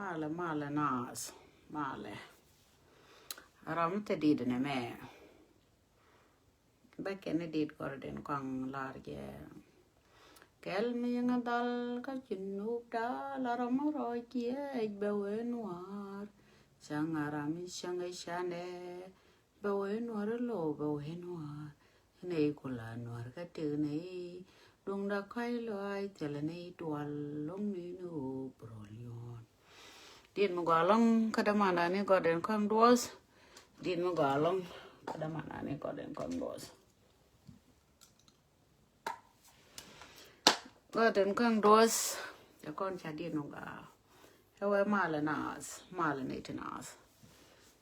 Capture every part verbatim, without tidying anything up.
Malɛ, malɛ naath, malɛ. Ram te dit nɛ mɛ. Bä kɛn ni dit kɔr den kɔaŋ lar jɛ. Kɛl mi ŋa dhal kä ci nuk dal a ram rɔ jiɛc bɛ wee nuar. Cäŋ a ram cäŋ canɛ bɛ wee nuar lo bɛ wee nuar. Nɛ i kula nuar kä tik nɛ i duŋda ka̱c lɔaac thilɛ nɛ i dual loŋ ni ni ɣöö bi rol nyuɔ̱ɔ̱n. Dit mi gɔaa lɔŋ kä dämandan ni gɔ̱r den kɔaŋ duɔth. Dit mi gɔaa lɔŋ kä dämandan ni gɔ̱r den kɔaŋ duɔth. Gɔ̱r den kɔaŋ duɔth. Cɛ kɔn ca dit mi gɔaa. Cɛ wee malɛ naath, malɛ nɛy ti naath.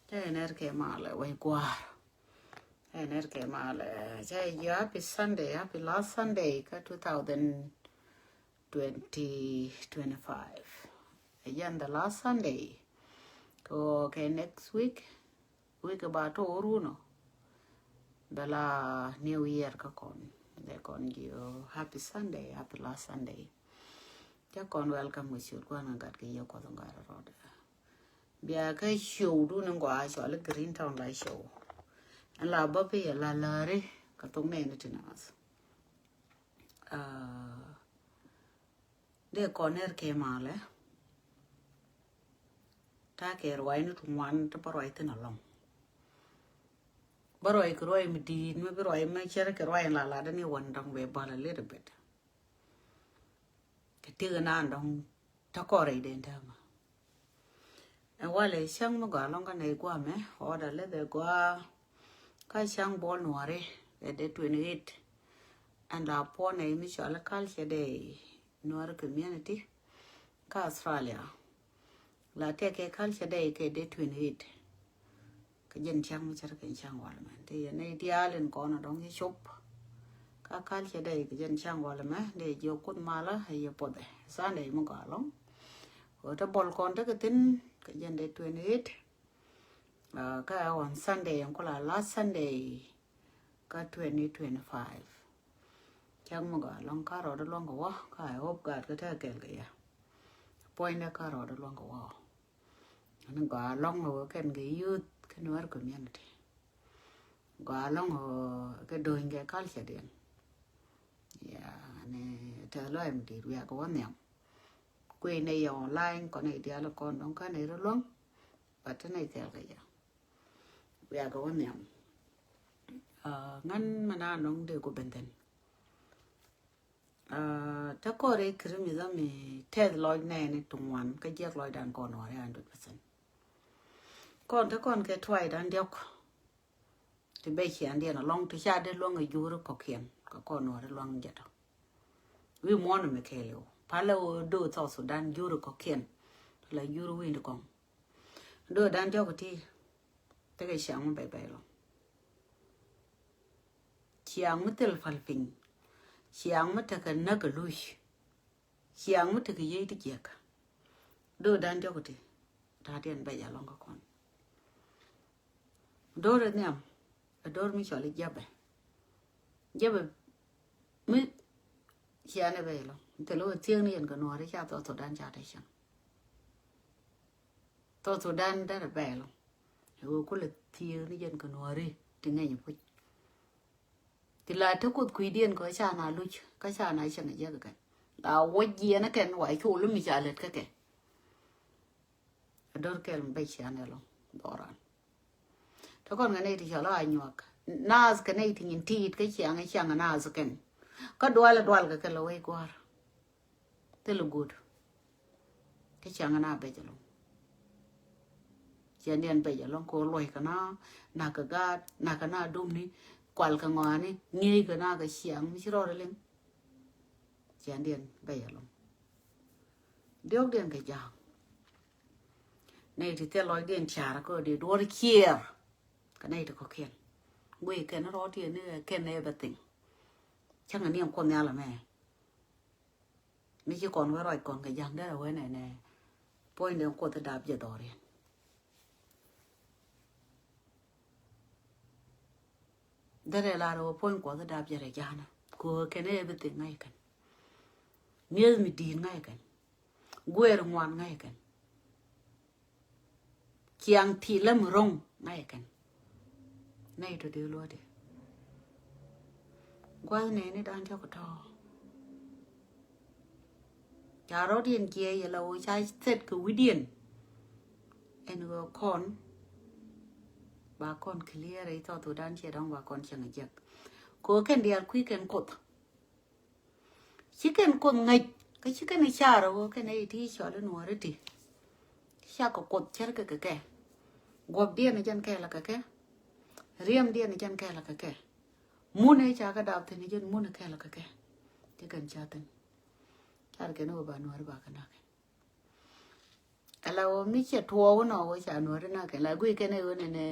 Cɛ yɛn ɛ rɛ kɛ malɛ wee gua̱a̱r. Cɛ yɛn ɛ rɛ kɛ malɛ. Cɛ yɛ happy Sunday, happy last Sunday kä two thousand twenty twenty-five. Ɛ yɛn the last Sunday. Kɛ ɣöö kɛ next week, week ba to runɔ, bɛ la New Year kä kɔn. Dee kɔn ji̱ happy Sunday, happy last Sunday. Cä kɔn welcome kɛ ciöt Gua̱n kä Gat kɛ Yiëë Kuɔth in gat rɔɔdɛ. Bia kä show dun in gɔaa cɔal i̱ Green Town Live Show. Ɛn la bä pi yɛ la läri kɛ thok nɛɛni ti naath. Ah, dee kɔn nɛr kɛ malɛ. Ta̱a̱ kɛ ruac ni ti ŋuan ti bä ruac thin alɔŋ. Bä ruac kɛ ruac mi di̱i̱t mi bi ruac mi cär kɛ ruac in la lat ni wan dɔŋ bɛ bal a little bit. Kɛ tik inan dɔ̱ŋ te kɔrɛ i den täämɛ. Ɛ walɛ cäŋ mi gɔaa lɔŋ kä nɛy guamɛ ɔɔdɛ leth ɛ gɔaa. Kä cäŋ buɔl nuɔri ɛ dee twenty eight. Ɛn la puɔ̱n ɛ mi cɔal i̱ Culture Day Nuɔri Community kä Australia. La tɛkɛ Culture Day kɛ dee twenty eight. Kɛ jɛn cäŋ mi cär kɛ cäŋ walɛ mɛ ti yɛ nɛy diaal in kɔn a dɔŋ yɛ cop. Kä Culture Day kɛ jɛn cäŋ walɛ mɛ dee jiɔ kuth malä a yɛ puɔthɛ Sunday mi gɔaa lɔŋ. Kɛ te bɔl kɔn tekɛ thin kɛ jɛn dee twenty eight. Ah, kä on Sunday in kula last Sunday kä twenty twenty-five. Cäŋ mi gɔaa lɔŋ kä rɔɔdɛ luɔ̱ŋ kɛ wä kä I hope gat kä tekɛ kɛɛl kɛ yɛ. Puɔ̱nydɛ kä rɔɔdɛ luɔ̱ŋ kɛ wä. Ni gɔaa lɔŋ ɣöö kɛn kɛ youth kä Nuer community. Gɔaa lɔŋ ɣöö kɛ do̱ny kɛ culture diɛn. Ya, ni te lɔɛm di̱i̱t wiak kɛ wä nhiam. Kui̱ nɛy yɛ online kɔn nɛy diaal kɔn dɔ̱ŋ kä nɛy rɔ luäŋ. But te nɛy thil kɛ yɛ wiak kɛ wä nhiam. Ah, ŋän mɛ na nɔŋ dee ku ben thin. Ah, te kɔrɛ Kritmas mi tɛth lɔc nɛɛni ti ŋuan kä jiɛk lɔcdan kɔn wä a hundred percent. Kɔn te kɔn kɛ tuaydan diɔk. Ti bɛ ciandiɛn alɔŋ ti ca dee luäŋ a juri kɔkiɛn kɛ kɔn wä luäŋ jɛ tɔ. Wi̱i̱ muɔ̱ɔ̱n mi kɛɛliw palɛ wä do̱ South Sudan juri kɔkiɛn. Ti la juri wi̱i̱ ti kɔŋ. Do̱dan diɔk ti tekɛ ciaŋ mi bɛc bɛc lɔ. Ciaŋ mi thil pal piny. Ciaŋ mi tekɛ näk kɛ luc. Ciaŋ mi tekɛ yiey ti jiɛk. Do̱dan diɔk ti ta̱a̱diɛn bɛc alɔŋ kä kɔn. Do̱r in nhiam ɛ do̱r mi cɔl i̱ jabɛ. Jabɛ mi cianɛ bɛc lɔ thil wä thiek ni yɛn kɛ nuɔri ca thɔth thɔdan ca te cäŋ. Thɔth thɔdan derɛ bɛc lɔ. Ɛ wä kulɛ thiek ni yɛn kɛ nuɔri ti ŋɛny puc. Ti la te kuoth kui̱diɛn kɛ ca na luc kä ca na cäŋ jiɛk kɛn. La wä jiɛn kɛn wa col mi ca lät kä kɛ. A dɔr kɛl mi bɛ cian ɛlɔ dhɔran. Te kɔn kɛ nɛy ti cɔl a nyuak. Naath kɛ nɛy ti nyin tiit kä ciaŋ ciaŋ naath kɛn. Kä dual dual kɛ kɛ lɛ wec gua̱a̱r. Thilɛ guut. Kä ciaŋ na bɛc ɛlɔ. Ciaŋ diɛn bɛc ɛlɔ kɛ luɔc kɛ na nak kɛ gaat nak kɛ na domni kual kɛ ŋɔani ŋi̱eec kɛ na kɛ ciaŋ mi ci rɔɔd liŋ. Ciaŋ diɛn bɛc ɛlɔ. Diɔk diɛn kɛ ja̱a̱ŋ. Nɛy ti thil lɔcdiɛn car kä di duɔr ciɛɛr. Kä nɛy ti kɔ̱kiɛn guiy kɛn rɔɔdiɛn ni kɛn everything. Cäŋ ni ɛn kuɔth nhial ɛmɛ. Mi ci kɔn wee ruac kɔn kɛ ja̱ŋ derɛ wee nɛnɛ. Puɔ̱nydiɛn kuɔth dap jɛ dhɔriɛn. Derɛ lar wä puɔ̱ny kuɔth dap jɛ rɛ ja̱a̱nä. Kɛ wee kɛn everything ŋa̱c kɛn. Mi̱eth mi di̱i̱t ŋa̱c kɛn. Guɛɛr ŋuan ŋa̱c kɛn. Ciaŋ ti lä mi ro̱ŋ ŋa̱c kɛn. Nɛy tɔ dee luɔ̱ɔ̱dɛ. Gua̱th nɛɛni da̱a̱n jɔk tɔ̱. Ca rɔ̱diɛn jiɛc yɛ la ɣöö ca thɛt kɛ wi̱diɛn. Ɛn ɣöö kɔn ba kɔn clear i̱ South Sudan ciɛ dɔ̱ŋ ba kɔn cieŋ a jiäk. Kɛ ɣöö kɛn diaal kui̱ kɛn Kuoth. Ci kɛn Kuoth ŋäc kä ci kɛn i̱ car ɣöö kɛn i̱ ti cɔl i̱ Nuɔ̱ɔ̱ri ti. Cakɔ Kuoth cärkɛ kɛ kɛ. Guɔ̱pdiɛn i̱ jɛn kɛɛl kɛ kɛ. Riɛmdiɛn i̱ jɛn kɛɛl kɛ kɛ. Mun i̱ ca kɛ dap thi̱n i̱ jɛn mun i̱ kɛɛl kɛ kɛ. Ci kɛn ca thi̱n. Car kɛn i̱ wä ba Nuɔ̱ɔ̱ri ba kɛ nak kɛ. Ala wä mi cɛ tuɔɔk inɔ wä ca Nuɔ̱ɔ̱ri nak kɛ la guiy kɛn i̱ wä nɛnɛ.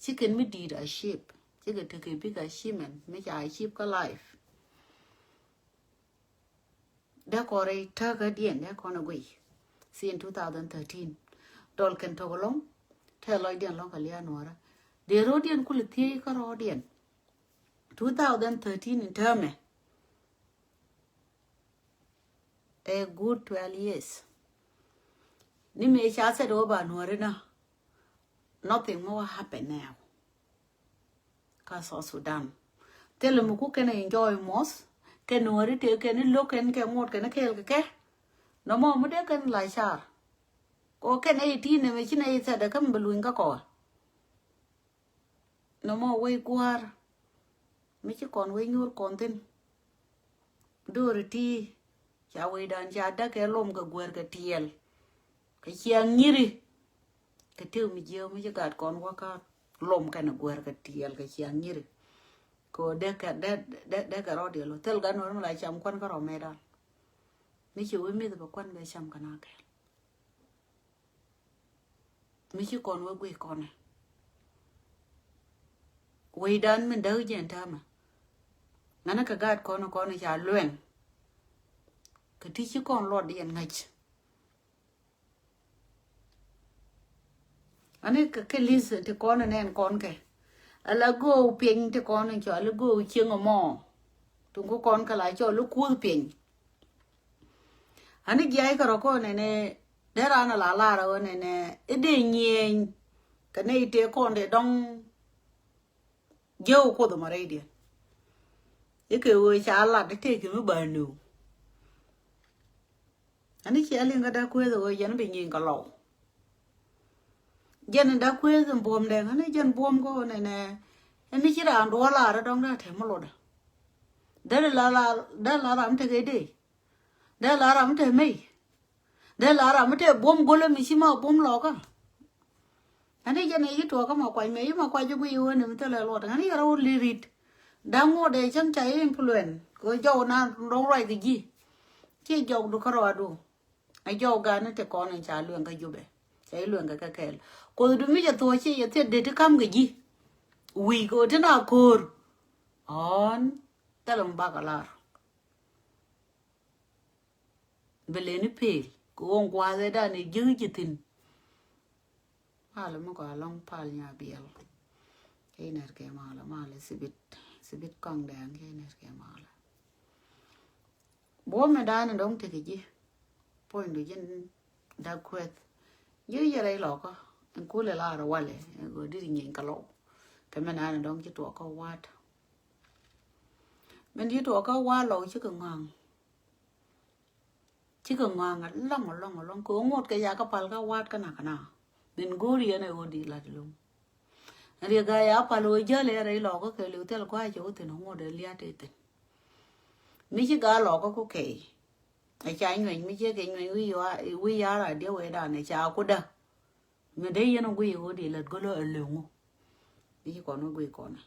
Ci kɛn mi di̱i̱t a ship. Ci kɛ tekɛ big achievement mi ca a ship kä life. Dee kɔn rɛy täkädiɛn dee kɔn a guiy. Sin two thousand thirteen. Dɔl kɛn tɔk ɛlɔ̱ŋ. Tɛ lɔcdiɛn lɔ̱ŋ kɛ lia̱a̱ Nuɔ̱ɔ̱rä. Dee ro̱diɛn kulɛ thiec kä rɔ̱diɛn. Two thousand thirteen in täämɛ. A good twelve years. Ni mëë ca thɛt wä ba Nuɔ̱ɔ̱ri na. Nothing more happen now. Kä South Sudan. Thilɛ mi ku kɛn enjoy muɔth. Kɛn Nuɔ̱ɔ̱ri tëë kɛn i̱ lo̱k kɛn kɛ ŋot kɛn i̱ kɛɛl kɛ kɛ. Nɔmɔ mi dee kɛn la car. Kɛ ɣöö kɛn ɛ i̱ ti̱i̱n ɛmɛ ci nɛ i̱ thɛt ɛ kä mi bɛ luny kä kɔɔr. Nɔmɔ wec gua̱a̱r. Mi ci kɔn wec nyuur kɔn thi̱n. Do̱ri ti ca wecdan ca däk kɛ lom kɛ guer kɛ tiɛɛl. Kɛ ciaŋ nyiri. Kɛ tëë mi jiääk mi ci gat kɔn wä kä lom kɛnɛ guer kɛ tiɛɛl kɛ ciaŋ nyiri. Kɛ dee kɛ dee dee kɛ rɔɔdiɛl wä thil gat nuɔr mi la cam kuan kä rɔ mɛt dal. Mi ci wec mi̱th bɛ kuan bɛ cam kɛ na kɛɛl. Mi ci kɔn wä guic kɔnɛ. Wecdan min däk jɛn täämɛ. Ŋänä kɛ gaat kɔn kɔn ca luɛŋ. Kɛ ti ci kɔn luɔt yɛn ŋäc. Ani kɛ kɛ lis ti kɔn nɛn kɔn kɛ. Ala go̱o̱k piɛny ti kɔn in cɔal i̱ go̱o̱k cieŋ ɛmɔ. Tuŋ ku kɔn kɛ la cɔl i̱ kuoth piɛny. Ani jiay kɛ rɔ kɔn nɛnɛ dee ran ala lar ɣän nɛnɛ i̱ dee nyieny. Kɛ nɛy tëë kɔn dee dɔŋ. Jiäk kuoth ɛmɔ rɛydiɛn. I̱ kɛ ɣöö ca lat i̱ tëëkɛ mi ba nööŋ. Ani cia liŋ kä da̱k kueeth ɣöö jɛn bi nyieny kɛ lɔw. Jɛn in da̱k kueeth in buɔ̱m dɛŋ ani jɛn buɔ̱m kä ɣöö nɛnɛ. Ɛn ni ci raan duɔ̱ɔ̱r lar i̱ dɔ̱ŋ da̱k tɛm mi luɔtdä. Dee la la dee la ram tekɛ dee. Dee la ram tekɛ mey. Dee la ram mi tëë buɔ̱m go̱lä mi ci ma buɔ̱m lɔkä. Ani jɛn i̱ ci tuɔɔkä ma kuac mɛ i̱ ma kuac i̱ guiy i̱ wen i̱ mi thilɛ luɔt ani yɛrɛ wä li̱rit. Da̱ŋ ŋuɔt dee cäŋ ca i̱ influence kɛ jɔw na rɔ̱ŋ ruac kɛ ji̱. Ci jɔwdu kä rɔɔdu. A jɔw gani ti kɔn in ca lueŋ kä Jubɛ. Ca i̱ lueŋ kɛ kɛ kɛɛl. Kuothdu mi cɛ thuɔɔk ci yɛ thiet dee ti ka̱m kɛ ji̱. Wi̱i̱ kɛ ɣöö ti na ko̱o̱r. Ɔ̱ɔ̱n thilɛ mi bakɛ lar. Bɛ leni pel kɛ ɣöö gua̱a̱th ɛ dan ɛ ji̱k ji̱ thi̱n. Malɛ mi kɔa lɔŋ pal nya biɛl. Kɛ inɛr kɛ malɛ malɛ thibit thibit kɔŋ dɛŋ kɛ inɛr kɛ malɛ. Buɔ̱mɛ dan ɛ dɔŋ tekɛ ji̱. Puɔ̱nydu ji̱n dak kueth. Ji̱ yɛ rɛy lɔkä in kulɛ lar walɛ in gɔ dit nyieny kä lɔw. Kɛ mɛ nan ɛ dɔŋ ci tuɔɔkä wat. Min ci tuɔɔkä wat lɔw cikɛ ŋɔaŋ. Cikɛ ŋɔaŋ alɔŋ alɔŋ alɔŋ kɛ ŋot kɛ yakä pal kä wat kä nakä na. Min go̱o̱ri ɛn ɛ ɣöö di lat lo̱ŋ. Riek a ya pal ɣöö jäl ɛ rɛy lɔkä kɛ liw thil kua̱c cɛ wä thi̱n ŋot ɛ liat ɛ thi̱n. Mi ci gaa lɔkä ku kɛy. Ɛ ca nyuɛny mi ciɛ kɛ nyuɛny wi̱i̱ yɔa wi̱i̱ yar a diɛ wee dan ɛ ca ku dä. Mi dee yɛn ɛ guiy ɛ ɣöö di lat go̱lä ɛ liw ŋu. Mi ci kɔn wä guiy kɔn ɛ.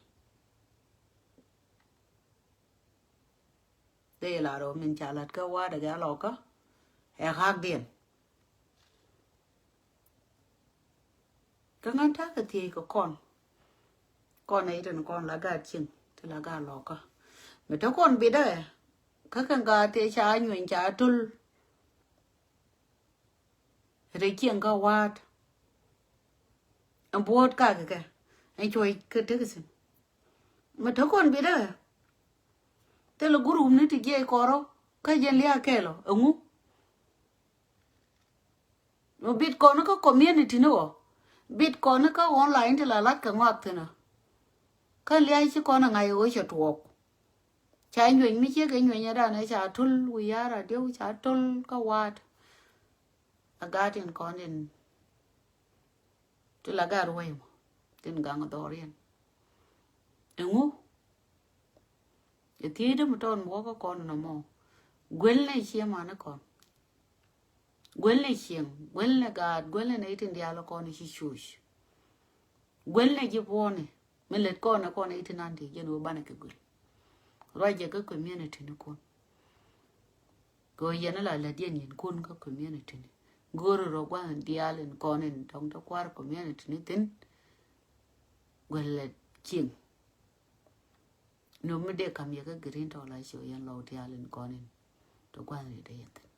Dee la rɔ min ca lat kä wa̱a̱ dɛ gɛ lɔkä. Ɛ ɣakdiɛn. Kä ŋän ta̱a̱ kɛ thiec kɛ kɔn. Kɔn ɛ itin kɔn la gaat cieŋ ti la gaat lɔkä. Mi te kɔn bitdä ɛ kä kɛn gaat tëë ca nyueny ca tul. Ri cieŋ kä wa̱a̱t. Ɛn buɔ̱ɔ̱t kakɛ kɛ ɛn cuɔ̱c kɛ tek thi̱n. Mi te kɔn bitdä ɛ thilɛ group ni ti jiɛc kɔrɔ kä jɛn liak kɛɛl ɔ ɛŋu. Mi bit kɔn kä community ni ɔ Bit kɔn kä online ti la lat kɛ ŋɔak thin ɔ. Kä lia̱a̱ ci kɔn a ŋa̱c ɣöö cɛ tuɔɔk. Ca nyueny mi ciek kɛ nyueny ɛ danɛ ca tul wi̱i̱ ya̱r a diɛw ca tul kä wa̱a̱t. A gaat in kɔn in ti la gaat wei mɔ tin gaŋ dhɔriɛn. Ɛŋu? Ɛ thiecdä mi tɔn mi wä kä kɔn nɔmɔ. Guel nɛ cieŋ mani kɔn. Guel nɛ cieŋ, guel nɛ gaat, guel nɛ nɛy tin diaal kɔn ci cuc. Guel nɛ ji̱ buɔni mi lät kɔn kɔn nɛy tin an ti jɛn wä banɛ kɛ guel. Ruacɛ kä community ni kun. Kɛ yɛn la lät yɛn yɛn kun kä community ni. Go̱o̱ri rɔ gua̱n diaal in kɔn in tɔŋ te kua̱r community ni thin. Guel lɛ cieŋ. Nom mi dee kam yɛ kä green tɔ la cio yɛn lɔw diaal in kɔn in. Te gua̱n ri dee yɛn thin.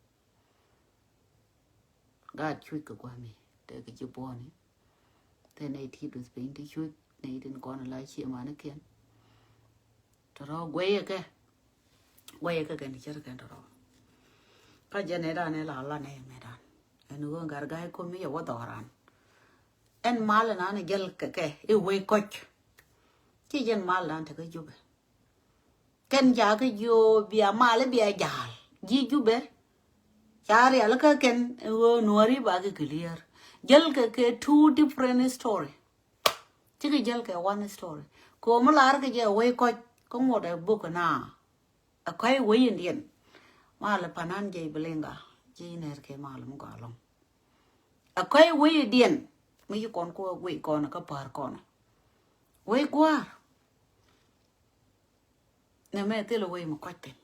Gaat cuc kɛ gua̱mi te kɛ ji̱ buɔni. Te nɛy ti duth piny ti cuc nɛy tin kɔn la cie manikiɛn. Tɔrɔ guɛyɛ kɛ. Guɛyɛ kɛ kɛn cär kɛn tɔrɔ. Ka jɛ nɛ dan ɛ la la nɛ mɛ dan. Ɛn ɣöö ŋa̱r ga̱a̱c komi yɛ wä dhɔran. Ɛn mal nan jäl kɛ kɛ i̱ wee kɔc. Ci jɛn mal nan tekɛ Jubɛ. Kɛn ca kɛ jiö bia mal bia ja̱a̱l ji̱ Jubɛ. Ca rial kä kɛn ɣöö nuɔ̱ri ba kɛ clear. Jäl kɛ kɛ two different story. Cikɛ jäl kɛ one story. Komi lar kɛ jɛ wee kɔc kä ŋuɔt ɛ bok na. Ɛ kɔc wee indiɛn. Mal panan jɛ bilinga ji̱ nɛr kɛ mal mi gɔalɔŋ. Ɛ kɔc wee indiɛn mi ci kɔn kuɔ wee kɔn kä pa̱a̱r kɔn. Wee gua̱a̱r. Nɛ mɛ thil wee mi kɔc thin.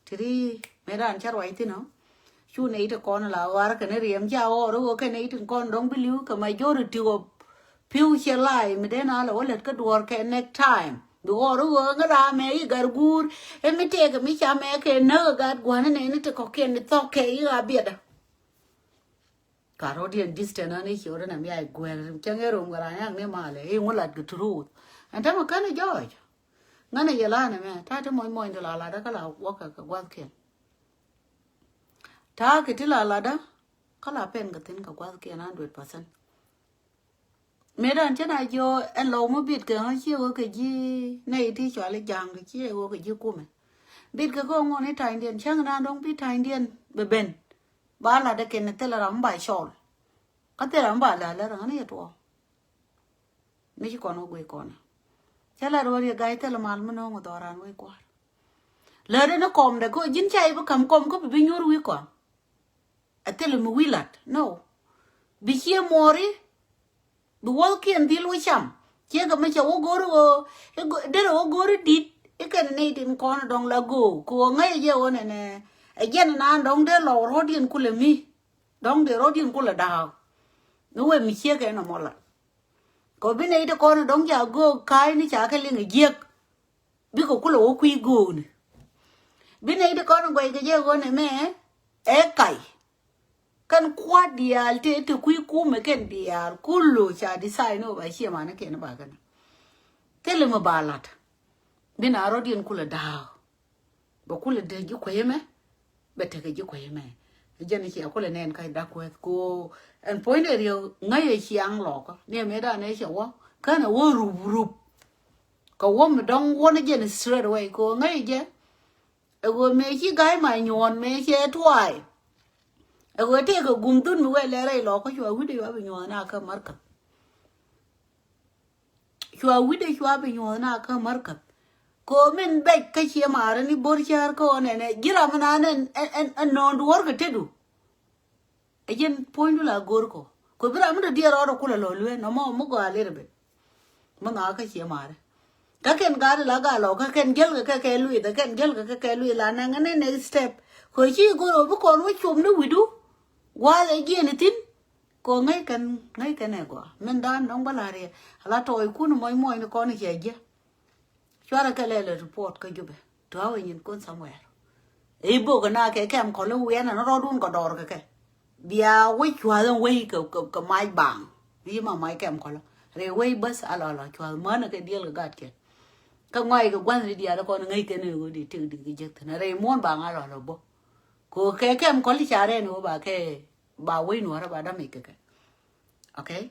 Ti ri mɛ dan cä ruac thin ɔ. Cu nɛy ti kɔn la ɣɔar kɛn riɛm ca ɣɔr ɣöö kɛn nɛy tin kɔn dɔ̱ŋ bi li̱w kɛ majority of pi̱w ciɛ la̱a̱c mi den a lɛ wä lät kä duɔ̱ɔ̱r kɛ next time. Bi ɣɔr ɣöö ŋä la mɛ i̱ gar guur. Ɛ mi tëëkɛ mi ca mɛ kɛ näk ɛ gat gua̱n nɛy ni ti kɔ̱kiɛn ni thɔk kɛ i̱ ɣaa biɛtdä. Ka rɔ̱diɛn distance ani ciötdä nɛ mi a guɛl cäŋ ɛ rom kɛ raan yak ni malɛ i̱ ŋu lat kɛ truth. Ɛn tämɛ kän i̱ jɔɔc. Ŋän i̱ yɛ la̱a̱n ɛmɛ ta̱a̱ ti mɔc mɔcni ti la latdä kä la wäkɛ kɛ gua̱thkiɛn. Ta̱a̱ kɛ ti la latdä kä la pɛn kɛ thi̱n kɛ gua̱thkiɛn hundred percent. Mëë dan cä na jiɔ ɛn lɔw mi bit kɛ ɣä ciɛ ɣöö kɛ ji̱ nɛy ti cɔal i̱ ja̱a̱ŋ kɛ ciɛ ɣöö kɛ ji̱ kumɛ. Bit kɛ kä ŋuɔ̱n i̱ ta̱nydiɛn cäŋ na dɔ̱ŋ bi ta̱nydiɛn bɛ ben. Ba lat dee kɛn thilɛ ram mi ba cɔl. Kä thilɛ ram mi ba lat lät ran i̱ yɛ tuɔɔk. Mi ci kɔn wä guic kɔn. Cä lat wä riɛ ga̱y thilɛ mal mi no̱o̱ŋ dhɔran wec kua̱r. Lät dee ni kɔm dee kä ji̱n ca i̱ bi ka̱m kɔm kä bi bi nyuur wi̱i̱ kɔn. Ɛ thilɛ mi wi̱i̱ lat no. Bi ciɛ muɔɔri. Bi wäthkiɛn dhil wä cam. Ciekɛ mi cɛ wä go̱ri ɣöö derɛ wä go̱ri di̱t i̱ kɛn nɛy tin kɔn dɔ̱ŋ la go̱o̱k kɛ ɣöö ŋäcɛ jɛ ɣöö nɛnɛ. Ɛ jɛn naan dɔ̱ŋ dee lɔw rɔ̱diɛn kulɛ mi. Dɔ̱ŋ dee rɔ̱diɛn kulɛ da̱a̱k. Mi wee mi ciekɛ nɔmɔ la kɛ ɣöö bi nɛy ti kɔn dɔ̱ŋ ca go̱o̱k ka̱a̱cni ca kɛ liŋ ɛ jiäk. Bikɛ kulɛ wä kui̱ go̱o̱kni. Bi nɛy ti kɔn guɛc kɛ jɛ ɣöö nɛmɛ ɛ kac. Kɛn kua̱r diaal tëë te kui̱ kumɛ kɛn diaal kulu ca decide ni wä ba ciɛ mani kɛn ba kɛn. Thilɛ mi ba lat. Bi na rɔ̱diɛn kulɛ da̱a̱k. Bɛ kulɛ dee ji̱ kuecä mɛ. Bɛ tekɛ ji̱ kuecä mɛ. Jɛn ciɛ kulɛ nɛn kac dak kueth ko. Ɛn puɔ̱nydɛ riek ŋäcɛ ciaŋ lɔkä ni ɛmɛ danɛ cɛ wä känɛ wä rup rup. Kɛ wä mi dɔ̱ŋ wä ni jɛn straight away ko ŋäcɛ jɛ. Ɛ ɣöö mëë ci ga̱y ma nyuɔ̱ɔ̱n mëë cɛ tuaay. Ɛ ɣöö tëëkɛ gum dhun mi wee lɛ rɛy lɔkä cua wi̱cdɛ cua bi nyuɔ̱ɔ̱n a kä märkäth. Cua wi̱cdɛ cua bi nyuɔ̱ɔ̱n a kä märkäth. Kɛ ɣöö min bɛc kä ciɛ maarä ni bo̱r cäär kä ɣän ɛnɛ ji̱ ram mi naan ɛn ɛn ɛn nööŋdu wärkɛ tetdu. Ɛ jɛn puɔ̱nydu la go̱o̱r kɔ kɛ bi ram mi dɔ̱diɛn rɔɔdɛ kulɛ lɔ luee nɔmɔ mi gɔaa lir ɛ ben. Mi ŋakä ciɛ maarɛ kä kɛn gaat la gaa lɔ kä kɛn jäl kɛ kɛ kɛ luith ɛ kɛn jäl kɛ kɛ kɛ luith la nɛŋ ni next step. Kɛ ci go̱o̱r ɛ bi kɔn wä com ni wi̱du gua̱a̱th ɛ jiɛn ithin. Kɛ ŋäc kɛn ŋäc kɛn ɛ gɔaa min daan dɔ̱ŋ bä la riɛ ala tɔɔc kun mɔc mɔc ni kɔn i̱ cɛ jiɛ. Cuarɛ kɛ lɛl ɛ report kä Jubɛ. Tua̱a̱ wä nyin kun somewhere. I̱ bok ɛ na kɛ kɛm kɔl i̱ wiɛn ɛn rɔɔdun kɔ dɔɔr kɛ kɛ. Bia wec cua̱a̱th ɛn wec kɛ kɛ mac baŋ. I̱ ma mac kɛm kɔl. Rɛ wec bäth a lɔ lɔ cua̱a̱th män ɛ kɛ diɛl kɛ gat kɛ. Kä ŋɔc kɛ gua̱th ni diaal kɔn ŋäc kɛn i̱ ɣöö di tik di kɛ jek thi̱n rɛ muɔ̱n baŋ a lɔ lɔ bok. Kɛ kɛ kɛm kɔl i̱ ca rɛn i̱ ɣöö ba kɛ ba wec nuɔ̱ɔ̱rä ba dämec kɛ kɛ. Okay.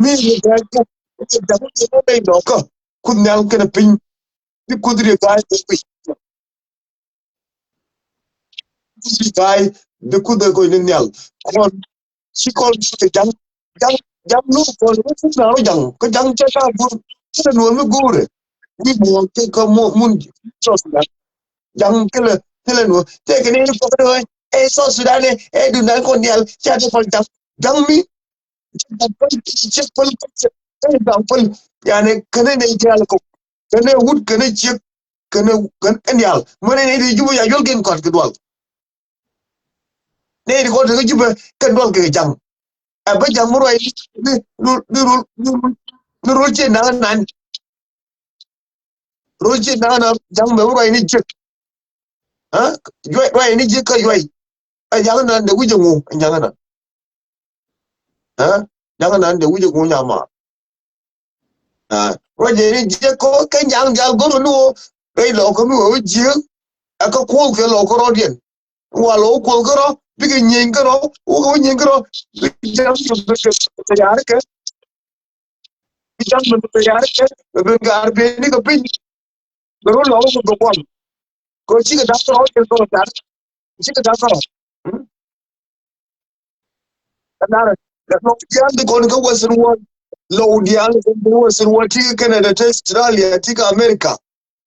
Mi ni ga̱a̱c kɛ, kɛ ja̱k kɛ nɔ nɛy nɔkä. Kuoth Nhial kɛnɛ piny. Ti Kuoth Riek Ga̱a̱c kɛ piny. Kuthi ga̱a̱y bi kuth ɛ koc ni nhial. Kɔn ci kɔn kɛ ja̱ŋ, ja̱ŋ, ja̱ŋ nu kɔn ni kuth na rɔ ja̱ŋ kä ja̱ŋ cɛ ka gur. Cɛ nuɔ̱ɔ̱m mi guurɛ wi̱i̱ muɔ̱ɔ̱n kɛ kä mun South Sudan. Ja̱ŋ kɛ lɛ kɛ lɛ nuɔ̱ɔ̱m tëëkɛ ni ni kɔn ni ɛ South Sudan ɛ dunan kɔn nhial ca dee kɔn ja̱ŋ. Ja̱ŋ mi ciek päl, ciek päl, ciek päl. Yani kɛnɛ nɛy diaal kɔ, kɛnɛ wut, kɛnɛ ciek, kɛnɛ kɛn diaal. Mɛnɛ nɛy di Jubɛ ya juɔl kɛn kɔt kɛ dual. Nɛy di kɔt kɛ Jubɛ kɛn dual kɛ ja̱ŋ. Ɛ bä ja̱ŋ mi ruac ni rul ni rul ni rul ni rul ciek naŋ nan. Rol ji̱ naŋ na ja̱ŋ mɛ wä ruac ni ji̱k. Ɛ? Juac ruac ni ji̱k kä juac. Ɛ ja̱ŋ na dee wi̱c ɛŋu ɛ ja̱ŋ na. Ɛ? Ja̱ŋ na dee wi̱c ɛŋu nyama. Ɛ? Ruac ni ji̱k kɔ kɛ ja̱ŋ dial go̱r ni wä. Rɛy lɔk kä mi wä wä ji̱k. Ɛ kä kuɔk kɛ lɔk kä rɔdiɛn. Wa lɔk wä kuɔk kä rɔ bikɛ nyieny kä rɔ wä kɛ wä nyieny kä rɔ. Bikɛ ja̱ŋ bikɛ yar kɛ. Bi ja̱ŋ mi bɛ yar kɛ bɛ ben gaar beni kɛ piny. Bɛ run lɔk mi bɛ kuɔn kɛ cikɛ da̱k kɛ rɔ kɛ kɛ da̱k cikɛ da̱k kɛ rɔ. Ɛ nar ɛ lɔk diaal di kɔn kä Western world. Lɔk diaal di kɔn kä Western world ti kɛ Canada, ti Australia, ti kɛ America,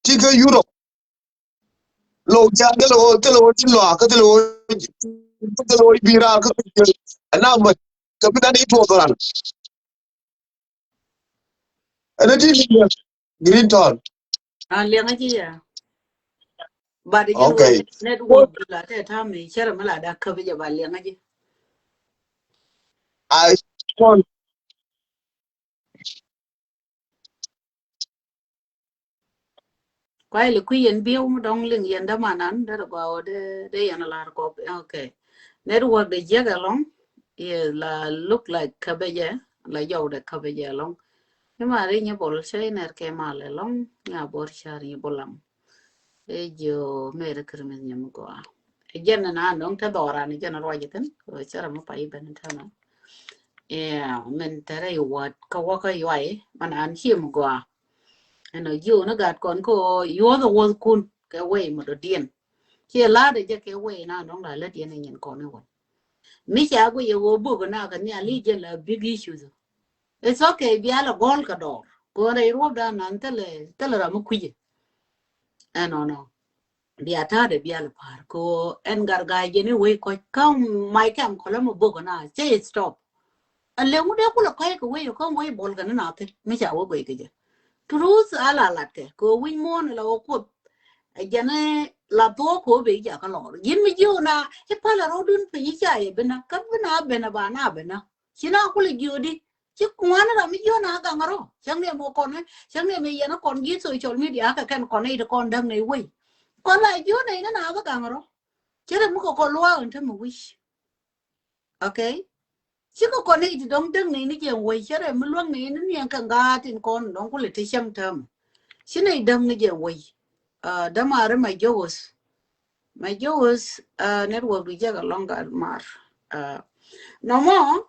ti kɛ Europe. Lɔk diaal thilɛ wä thilɛ wä ti lɔak kä thilɛ wä thilɛ wä bi raar kä thilɛ wä. Ɛn a mät kɛ bi dan i tuɔɔk ran. Ɛn a ti ni green ton. A liɛŋä ji̱ ya. But you know, okay, network la tɛ tami cɛrɛ mi la da käbi jɛ ba liɛŋä ji̱. I want Kuay li kui̱ yɛn bieu mi dɔ̱ŋ liŋ yɛn dämanan derɛ gɔaa wä dee dee yɛn a lar kɔp. Okay. Network de jiäk ɛlɔ̱ŋ. Yɛ la look like käbɛjɛ la jɔw de käbɛjɛ ɛlɔ̱ŋ. Ima ri nyi bol cɛ inɛr kɛ mal ɛlɔ̱ŋ. Nya bor car nyi bol am. Ɛ jiö meri kiri mi nyɛ mi gɔaa. Ɛ jɛn na nɔŋ te dhɔran ɛ jɛn ruac ithin kɛ cɛ rɛ mi pay ben te na. Yeah, min te rɛ iwat kä wä kä yuay man an ci mi gɔaa. Ɛn ɔ jiö ni gat kɔn kä yuɔth ɛ wuɔth kun kɛ wei mi dɔ diɛn. Ci ɛ lat ɛ jɛ kɛ wei na nɔŋ la lät yɛn ɛ nyin kɔn ɛ wä. Mi ca guic ɛ wä bok na kɛ nhial i̱ jɛ la big issues. It's okay, bia la gɔl kɛ dɔr. Kɔn rɛy ruɔp dan nan thilɛ thilɛ ram mi kui̱cɛ. Ɛnɔnɔ. Bia ta̱a̱dɛ bia la pa̱a̱r kɛ ɣöö ɛn gat ga̱a̱c jɛn i̱ wec kɔc kä may kɛm kɔlä mi bok na cɛ stop. Ɛ lëŋ wut dee kulɛ kɔc kɛ wec kä wec bol kɛ ni na thil mi ca wä guic kɛ jɛ. Truth a la lat kɛ kɛ ɣöö wi̱c muɔ̱ɔ̱n la wä kuoth. Ɛ jɛn la thuɔɔk kɛ ɣöö ben jakä lɔr ji̱n mi jiök na i̱ palɛ rɔ̱dun piny i̱ ca yɛ ben na kä ben a ben a ba na ben na. Ci na kulɛ jiöödi ci ŋuan ram mi jiöön a gaŋ rɔ cäŋ ni mɔ kɔn cäŋ ni mi yɛn kɔn ji̱ social media kɛ kɛn kɔn i̱ ti kɔn däŋ ni wei. Kɔn la jiöön ni ni na bä gaŋ rɔ. Ci rɛ mi kɛ kɔn luaak in te mi wi̱c. Okay. Ci kɛ kɔn i̱ ti dɔŋ däŋ ni ni jɛ wei ci rɛ mi luäŋ ni ni ni ɛn kɛ ŋa̱a̱t in kɔn dɔŋ kulɛ ti cäŋ tääm. Ci ni däŋ ni jɛ wei. Dämaari mɛ jowos mɛ jowos. Network du jɛ kɛ lɔŋ gat mar. Nɔmɔ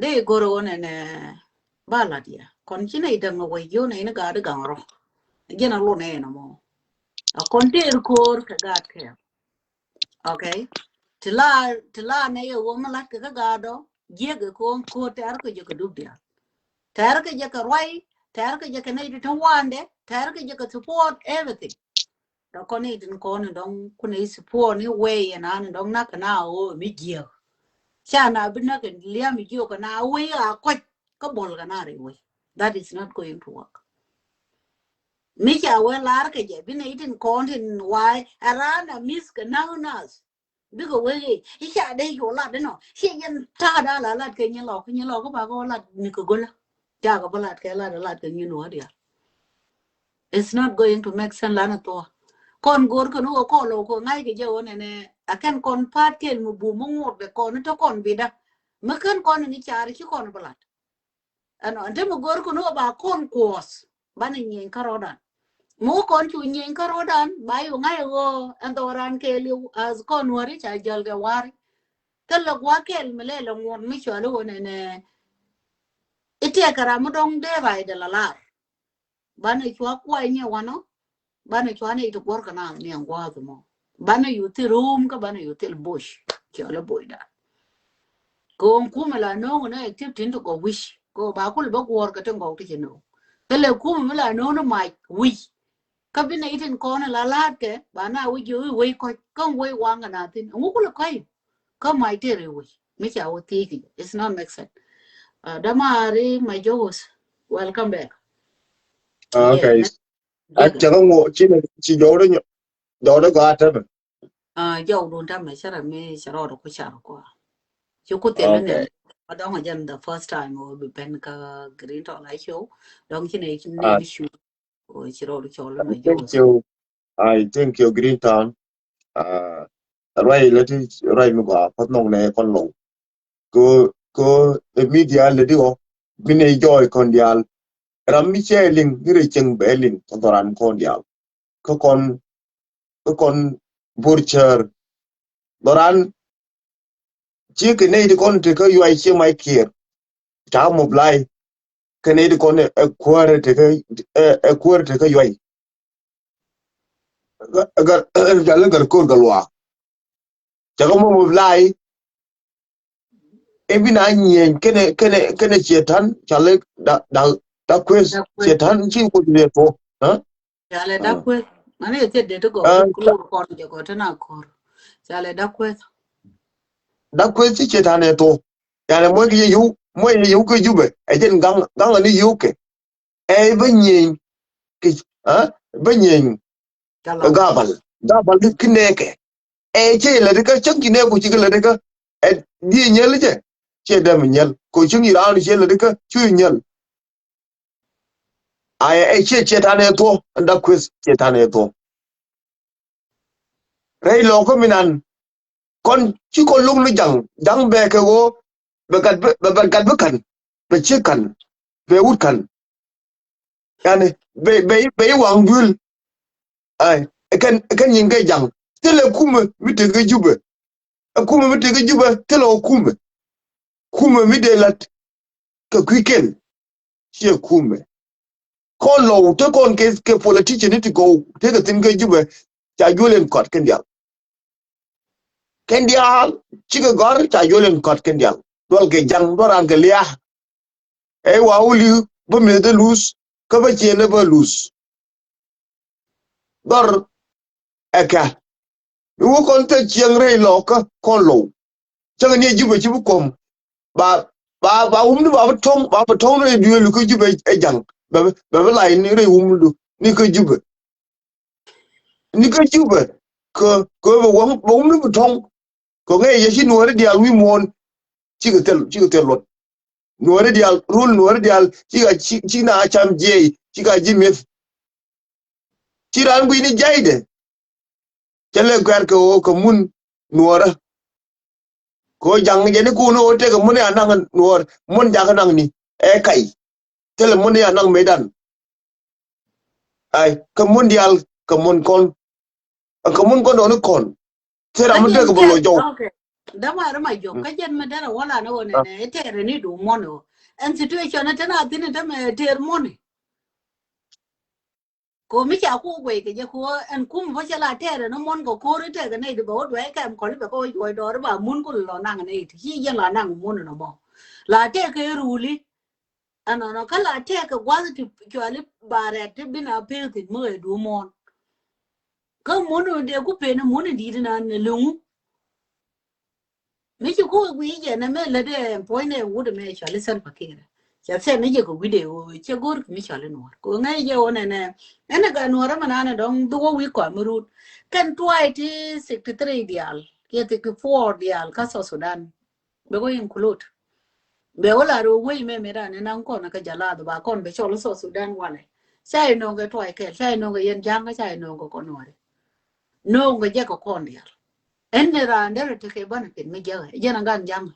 Dee go̱r ɣän ɛn ba lat yɛ kɔn ci nɛy däŋ wec jiön ɛn ga̱a̱di gaŋ rɔ. Jɛn a lun ɛn ɛmɔ a kɔn tëër ko̱o̱r kɛ gaat kɛ. Okay. Ti la ti la nɛy ɛ ɣöö mi lat kɛ kä gaatdɔ jiäk ɛ ko̱o̱ŋ ko̱o̱r tɛ̈r kɛ jɛ kɛ dup diaal. Tɛ̈r kɛ jɛ kɛ ruac tɛ̈r kɛ jɛ kɛ nɛy ti te wa̱a̱ndɛ tɛ̈r kɛ jɛ kɛ support everything. Dɔ̱ kɔn i̱ tin kɔn i̱ dɔ̱ŋ kun i̱ support ni wee yɛn an i̱ dɔ̱ŋ nak kɛ na ɣöö mi jiääk. Ca na bi nak kɛ liam i̱ jiök kɛ na wee a kɔc kä bol kɛ na rɛy wee. That is not going to work. Mi ca wee lar kɛ jɛ bi nɛ i̱ tin kɔn tin wa̱a̱ a raan a mi̱th kɛ nak nath. Bikɛ wee i̱ ca dee cu lat inɔ ci yɛn ta̱a̱ da̱a̱ la lat kɛ nyin lɔk kɛ nyin lɔk kä ba kɛ wä lat ni kɛ gölä. Ca kɛ bä lat kɛ lat lat kɛ nyin wä diaal. It's not going to make sense lan a thua. Kɔn go̱r kɛ ni wä kɔn lɔ kɛ ŋa̱c kɛ jɛ wä nɛnɛ a kɛn kɔn pa̱a̱t kɛn mi bum mi ŋuɔt bɛ kɔn ni te kɔn bida. Mi kɛn kɔn ni car ci kɔn bä lat. Ɛnɔ ɛn te mi go̱r kɛ ni wä ba kɔn kuɔth banɛ nyieny kä rɔdan. Mi wä kɔn cu nyieny kä rɔdan ba yu ŋa̱c ɣöö ɛn dhɔran kɛɛliw as kɔn wari ca jäl kɛ wari. Thilɛ gua̱a̱th kɛl mi lɛl ɛ ŋuɔ̱t mi cɔal i̱ ɣöö nɛnɛ. I̱ tiɛɛkɛ ram mi dɔ̱ŋ dee raydɛ la lar. Banɛ cua kuay ni wanɔ. Banɛ cua ni iti guɔ̱rkɛ na ni ɛn gua̱a̱th mɔ. Banɛ yuth thil rum kä banɛ yuth thil bush. Cɔl ɛ bush dan. Kɛ ɣöö kumɛ la no̱o̱ŋ nɛ active tin ti gɔw wi̱c. Kɛ ɣöö ba kul bä guɔ̱ɔ̱r kɛ ti gɔw ti ci no̱o̱ŋ. Kä lɛ kumɛ mi la no̱o̱ŋ ni mac wi̱c. Kä bi nɛ itin kɔn la la̱a̱t kɛ ba na wi̱c ji̱ wi̱c wec kɔc kä wec waŋ kɛ na thin. Ŋu kulɛ kɔc kä mac tëë rɛ wec mi ca wä thiec kɛ jɛ. It's not make sense. Dama ri ma jowos. Welcome back. Okay. A cɛ kä ŋuɔ ci nɛ ci jɔwdä nyɔ jɔwdä gɔaa tɛmɛ. Jɔw dun tɛmɛ cɛ rɛ mi cɛ rɔɔdɛ ku car kua. Ci ku thil ni a dɔŋ a jɛn the first time wä bi pɛn kä green tɔ la show. Dɔŋ ci nɛ ni bi show. Ci rɔɔdɛ cɔl ma jowos. I think you Green Town. Ruai lɛ ti ruai mi gɔaa path nɔŋ nɛ kɔn low. Kɛ kɛ ɛ media lɛ di ɔ mi nɛ jɔɔy kɔn diaal. Ram mi cɛ liŋ ni rɛ cieŋ bɛ liŋ kɛ dhɔran kɔn diaal. Kä kɔn kä kɔn bur cär. Dhɔran ci kɛ nɛy di kɔn tekä yuay ci mac kiɛr. Ca mobilai kɛ nɛy di kɔn ɛ kuäär tekä ɛ kuäär tekä yuay. Gal gal kor gal wa. Ca kɛ mobilai Ɛ bi na nyieny kɛnɛ kɛnɛ kɛnɛ cietan ca lɛ da da da kueth cietan ci kueth liɛ tuɔ. Ca lɛ da kueth. Mani yɛ thiet det ti gɔk ti kulur kɔn jɛ gɔk ti na kor. Ca lɛ da kueth. Da kueth ci cietan ɛ tuɔ. Ca lɛ muɔc kɛ yɛ yow muɔc kɛ yɛ yow kɛ Jubɛ ɛ jɛn gaŋ gaŋ ni yow kɛ. Ɛ bä nyieny kɛ bä nyieny. Gabal gabal di ki nɛɛkɛ. Ɛ cɛ lɛ di kä cäŋ ci nɛɛku ci kɛ lɛ di kä ɛ di nyɛl jɛ. Cɛ dɛm nyɛl ko cäŋ ci raan cɛ lɛ di kä cu nyɛl. Ay ɛ cɛ cɛ tanɛ thuɔ ɛn da kueth cɛ tanɛ thuɔ. Rɛy lɔkä mi nan kɔn ci kɔn luk ni jaŋ jaŋ bɛ kɛ ɣöö bɛ gat bɛ bɛ gat bi kan bɛ ci kan bɛ wut kan. Yani bɛ bɛ bɛ waŋ duel. Ay kɛn kɛn nyin kɛ jaŋ thilɛ kumɛ mi tekɛ Jubɛ. Ɛ kumɛ mi tekɛ Jubɛ thilɛ ɔ kumɛ. Kumɛ mi dee lat kɛ kui̱ kɛn ciɛ kumɛ. Kɔn lɔw te kɔn kɛ kɛ politician ni ti gɔw tekɛ thin kɛ Jubɛ ca juɔl in kɔt kɛn dial. Kɛn dial cikɛ gɔr ca juɔl in kɔt kɛn dial duɔl kɛ jaŋ duɔl ran kɛ lia̱a̱. Ɛ wa wuli bä meth dee luth kä bä ciënɛ bä luth. Dhɔr ɛ kɛ mi wä kɔn thil cieŋ rɛy lɔkä kɔn low. Cäŋ ni ɛ Jubɛ ci bi kuɔm ba ba ba wumdu ba bi tɔŋ ba bi tɔŋ rɛy duëëlu kä Jubɛ ɛ jaŋ bɛ bi bɛ bi lay ni rɛy wumdu ni kä Jubɛ. Ni kä Jubɛ kɛ kɛ bɛ wumdu bi tɔŋ. Kɛ ŋäc yɛ ci nuɔɔri diaal wi̱i̱ muɔ̱ɔ̱n. Cikɛ thil cikɛ thil luɔt. Nuɔɔri diaal rul nuɔɔri diaal cika ci na cam jiɛy cika ji̱ mi̱eth. Ci raan gui̱ni jaydɛ. Cɛ lɛ guɛ̈r kɛ ɣöö kɛ mun nuɔɔrä. Kɛ ɣöö jaŋ jɛ ni kun ɣöö tekɛ mun ya naŋ nuɔɔr mun jakä naŋ ni ɛ kay. Thilɛ mun ya naŋ mëëdan. Ay kɛ mun diaal kɛ mun kɔn. Kɛ mun kɔn dɔɔni kɔn. Thil ram mi dee kɛ bä lɔ jɔw. Dama rɛ ma jɔk kä jɛn mi dɛn a wala ni wä nɛnɛ ɛ tɛɛr ni du mɔni wä. Ɛn situation ɛ tɛn a thin ɛ tɛmɛ tɛɛr mɔni. Ko mi ca ku guɛy kɛ jɛ ko ɛn kum bä cɛ la tɛɛr ni mɔn kɛ ko̱r tɛɛr kɛ nɛy di bɛ wä duɛ kɛm kɔli bɛ kɛ wä juɔc dɔɔri ba mun ku lɔ naŋ nɛy ti ci jɛn la naŋ mun ni bɔ. La tɛɛr kɛ ruli. Ɛnɔnɔ kä la tɛɛk kɛ gua̱th ti cuali ba rɛt ti bin a pek thin mi ɣɛɛ duɔ̱ɔ̱p muɔ̱ɔ̱n. Kä mun dee ku pen mun di̱i̱t nan ni luŋu. Mi ci ku wi̱i̱ jɛ nɛ mɛ lät ɛ puɔ̱ny nɛ wut mɛ cuali Salva Kiir. Ca thɛn ni jɛ kɛ wi̱dɛ ɣöö cɛ go̱r kɛ mi cuali Nuɔ̱ɔ̱r kɛ ŋäc jɛ ɣöö nɛnɛ. Ɛn ɛ gat Nuɔ̱ɔ̱r ɛmɛ nanɛ dɔ̱ŋ dhuk wä wi̱i̱ kɔam mi rut kɛn tuay ti sixty three diaal kiɛ sixty four diaal kä South Sudan. Bɛ kɔ include. Bɛ wä la rɔ wei mɛ mɛ dan ni naŋ kɔn kä jalath ba kɔn bɛ cɔl South Sudan walɛ. Ca inɔŋ kɛ tuay kɛl ca inɔŋ kɛ yɛn ja̱ŋ kä ca inɔŋ kɛ kɔn Nuɔri. Nɔŋ kɛ jɛ kɛ kɔn dial. Ɛn ni raan derɛ tekɛ banɛ pin mi jɛ kɛ jɛn a gan ja̱ŋ.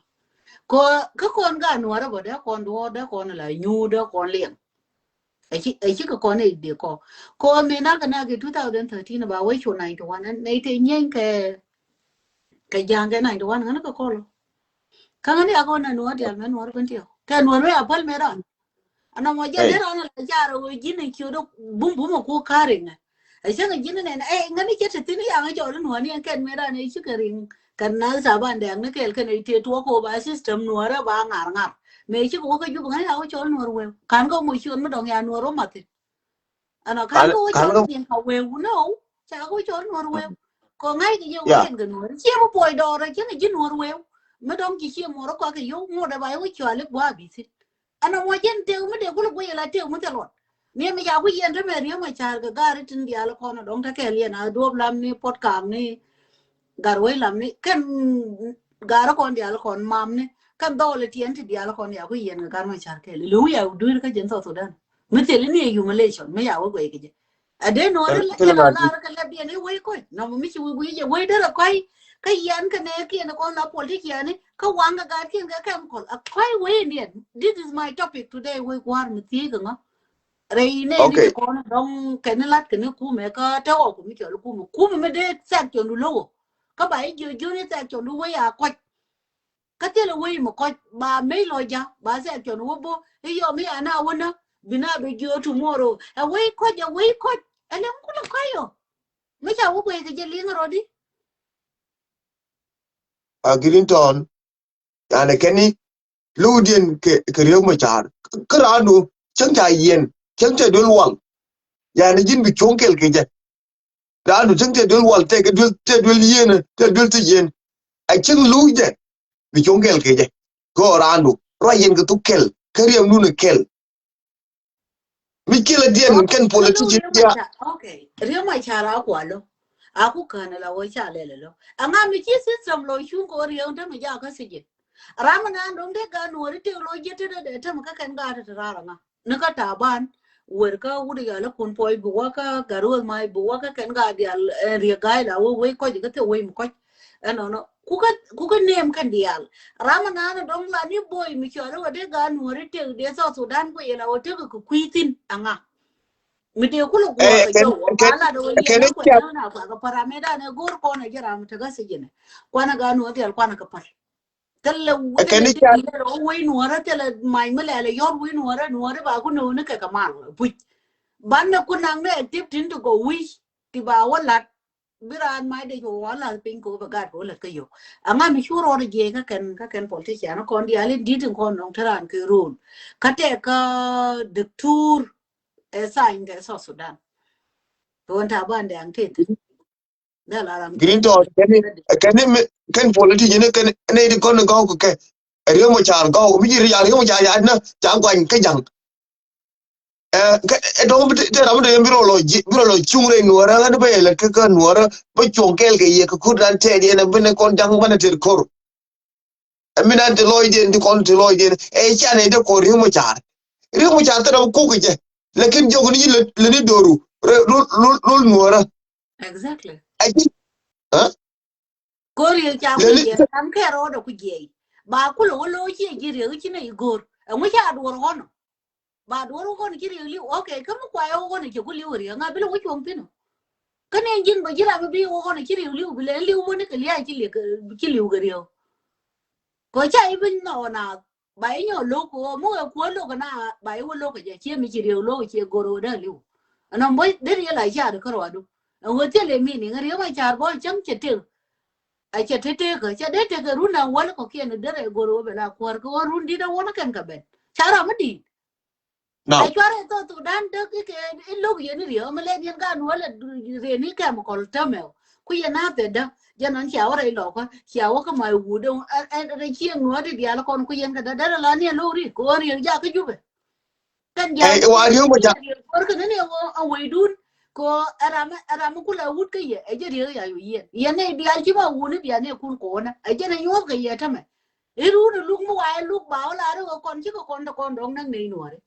Kɔ kä kɔn gan Nuɔri bɔ dee kɔn duɔr dee kɔn la nyuu dee kɔn liɛŋ. Ɛ ci kɛ kɔn i̱ dee kɔ kɔ mi nak kɛ nak kɛ two thousand thirteen ba wee cu ninety one nɛ ite nyieeny kɛ kɛ ja̱a̱ŋ kɛ ninety one ŋän kɛ kɔl. Kä ŋän yakɔ nɛ nuɔ̱ɔ̱r dial mɛ nuɔ̱ɔ̱r ben tiɛw kɛ nuɔ̱ɔ̱r mɛ apal mɛ ran. Anɔ mɔ jɛ dee ran ala jar wee ji̱n in ciö dok bum bum a ku ka̱r in ŋɛ. Ɛ cäŋ ɛ ji̱n nɛn ɛ ŋäni cɛ te thi̱n yaŋ ɛ cɔl in nuɔ̱ɔ̱ni ɛn kɛn mëë dan ɛ cikɛ riŋ. Kɛn na thaban dɛɛŋ ni kɛɛl kɛn ɛ tëë tuɔɔk kɛ ba system nuɔ̱ɔ̱rɛ ba ŋa̱r ŋa̱r. Mëë cikɛ wä kä jup ŋäni yaŋ ɛ cɔl nuɔ̱ɔ̱r wëë. Ka̱n kä moc ciöt mi dɔ̱ŋ ya nuɔ̱ɔ̱r wä mathi. Ɛnɔ ka̱n kä wä cɔl niɛn ka wëë wunä wä ca kä wä cɔl nuɔ̱ɔ̱r wëë. Kɔ ŋa̱c kɛ yɛ wä yɛn kɛ nuɔ̱ɔ̱r ciɛ mi puɔc dɔɔr ɛ cäŋ ɛ ji̱ nuɔ̱ɔ̱r wëë. Mi dɔ̱ŋ ci ciɛ muɔ̱ɔ̱r ɛ kɔak kɛ yio̱w ŋot ɛ ba yɛ wä cɔal i̱ gua̱a̱ bi̱thi̱n. Ɛn ɛmɔ jɛn tëk mi dee kulɛ guic ala tëk mi thil luɔt. Ni mi ca ku yɛn te mɛ Riek Machar kɛ gaari tin diaal kɔn dɔŋ te kɛɛl yɛn a duɔp lam ni puɔt kaam ni. Gar wec lam ni kɛn gaari kɔn diaal kɔn mam ni kɛn dhɔl tiɛn ti diaal kɔn ya ku yɛn kɛ Gar Machar kɛɛl. Li wi̱i̱ a dui̱r kä jɛn South Sudan. Mi thil ni humiliation mi ya wä guic kɛ jɛ. A dee nuɔri la jɛ la lar kɛ lɛp diɛn i̱ wei kɔc nɔmɔ mi ci wi̱i̱ wi̱i̱ jɛ wei derɛ kɔc. Kä yɛn kɛ nɛ kiɛn kɔn la politician ni kä waŋ kɛ gat kiɛn kɛ chemical a kɔc wei in diɛn. This is my topic today wei kua̱r mi thiec kɛ ŋɔ. Rɛy nɛ ni kɛ kɔn dɔŋ kɛ ni lat kɛ ni kumɛ kä tɛ wä kumi cɔl kumɛ kumɛ mi dee thɛk cɔn du lowo. Kä ba i̱ jiö jiö ni thɛk cɔn du wei a kɔc. Kä thilɛ wei mi kɔc ba mec lɔ ja ba thɛk cɔn wä bo i̱ yɔ mi ana wä nä bi na bi jiö tomorrow ɛ wei kɔc ɛ wei kɔc. Ɛ lɛ ŋu kulɛ kɔc yɔ mi ca wä guey kɛ jɛ liŋ rɔdi. A Green Town yani kɛn ni lo̱wdiɛn kɛ kɛ Riek Machar kä raandu cäŋ ca yiɛn cäŋ ca duel wal. Yani ji̱n bi cuɔ̱ŋ kɛl kɛ jɛ. Raandu cäŋ ca duel wal tɛ kɛ duel tɛ duel yiɛn tɛ duel tɛ yiɛn. A cäŋ lo̱wdɛ bi cuɔ̱ŋ kɛl kɛ jɛ. Kɛ ɣöö raandu ruac yɛn kɛ thuk kɛl kä riɛmdun kɛl. Mi ci la diɛn kɛn politician dia. Okay. Riek Machar a kualo. A ku kän la wä ca lɛl lo. A ŋa mi ci system lo cuŋ ko Riek däm ja kä sijin. Ram nan dom de ga nuɔri tek lo jiet te de dee täm kä kɛn ga te rar ŋa. Ni kä Taban wer kä wut ya la kun pɔy bi wä kä Garuoth Mai bi wä kä kɛn ga dial Riek gai la wä wei kɔc kä te wei mi kɔc. Ɛnɔnɔ ku kä ku kä nem kɛn dial. Ram nan dom la ni boy mi cɔri wä de ga nuɔri tek de South Sudan ku yela wä tek ku kui̱ thin a ŋa. Mi dee kulɛ guɔ kɛ jɔw a la dee wä yɛ na kuɛ na na kuɛ kɛ paramɛ dan ɛ go̱r kɔn ɛ jɛ ram tek a sijin. Kuan a ga nuɔri dial kuan a kɛ pal. Thilɛ thilɛ ti lɛ rɔ wei nuɔrä thilɛ mac mi lɛlɛ yɔr wei nuɔrä nuɔrä ba ku nööni kɛ kɛ mal puc. Ban nɛ ku naŋ nɛ active tin ti gɔ wi̱c ti ba wä lat. Bi raan mac dee cu wä lath piny kɛ wä bɛ gat kɛ wä lät kä yök. Aŋa mi cu rɔɔd jiɛc kä kɛn kä kɛn politician kɔn diaal in di̱t in kɔn nɔŋ te raan kɛ rööl. Kä tɛk kä diktur ɛ thany kɛ South Sudan. Kɛ wä Taban Deng Teth. Green Town kɛn kɛn mi kɛn politician kɛn ni di kɔn gɔw kɛ Riek Machar gɔw mi ji̱ Riek Machar ya na ca guany kä jaŋ. Ɛ dɔŋ te ram te bi rɔ lɔ bi rɔ lɔ cuŋ rɛy nuɔrä ɣän bä yɛ lät kä kä nuɔrä bä cuɔŋ kɛɛl kɛ yɛ kɛ kut ran tɛɛt yɛn ɛ bi ni kɔn jaŋ bä ni tɛɛt kor. Ɛ mi nan ti lɔcdiɛn ti kɔn ti lɔcdiɛn ɛ can ɛ dee kɔn Riek Machar. Riek Machar thil ram kuk kɛ jɛ. Lakin jɔk ni lɛ ni doru rol rol rol nuɔrä. Exactly. Ɛ ci. Ɛ? Kor Riek ca ku jiɛc kan kɛ rɔɔdɛ ku jiɛc. Ba kulɛ wä lo̱o̱ ciɛ ji̱ Riek ci nɛ i̱ go̱o̱r. Ɛŋu ca duɔr ɣɔnɔ. Ba duɔr ɣɔnɔ ci Riek li̱w. Okay, kä mi kuay ɣɔnɔ cɛ ku li̱w Riek ŋa bi lɛ wä cuɔ̱ŋ thi̱n ɔ. Kä nɛ ji̱n bä ji̱ ram mi bi ɣɔnɔ ci Riek li̱w bi lɛ li̱w wä ni kɛ lia̱a̱ ci li̱w kɛ Riek. Kɔ ca i̱ bi nhɔk naath ba i̱ nyɔk lo̱k kɛ ɣöö mi wee kuäär lo̱k kɛ na ba i̱ wä lo̱k kɛ jɛ ciɛ mi ci Riek lo̱k kɛ ciɛ go̱r ɣöö dee li̱w. Ɛnɔ bä dee Riek la car kärɔadu. Ɛn ɣöö thilɛ mi niŋ Riek Machar bä cäŋ cɛ tëk. A cɛ te tekä cɛ dee tekɛ run a wäl kɔkiɛn derɛ go̱r ɣöö bɛ la kuäär kɛ ɣöö run di̱t a wä ni kɛn kɛ ben. Ca ram mi di̱i̱t. Ɛ cuarɛ South Sudan däk ikɛ i̱ lo̱k yɛn i̱ Riek mi lɛn yɛn gan wäl ɛ riɛn i̱ kɛm kɔl tämɛ. Ku yɛn a thɛt dä jɛn ɔn cia wä rɛy lɔkä cia wä kä ma i̱ wut ɛ rɛ cieŋ nuɔ̱ɔ̱t i̱ diaal kɔn ku yɛn kɛ dä derɛ la ni ɛ lo̱k ri kɛ ɣöö Riek jakä Jubɛ. Kɛn Ɛ, ja̱a̱n wa Riek Machar. Kɔr kɛ ni ni ɛ wä a wecdun kɛ ɣöö ɛ ram ɛ ram mi kulɛ wut kä yɛ ɛ jɛ Riek ya yu yɛn yɛn ni diaal ci ma wuni bia ni kun kɔnä ɛ jɛn ɛ nyuɔth kɛ yɛ tämɛ. I̱ run ɛ luk mi wa ɛ luk ba wä la ri wä kɔn ci kɛ kɔn te kɔn dɔŋ näk ni nuɔri.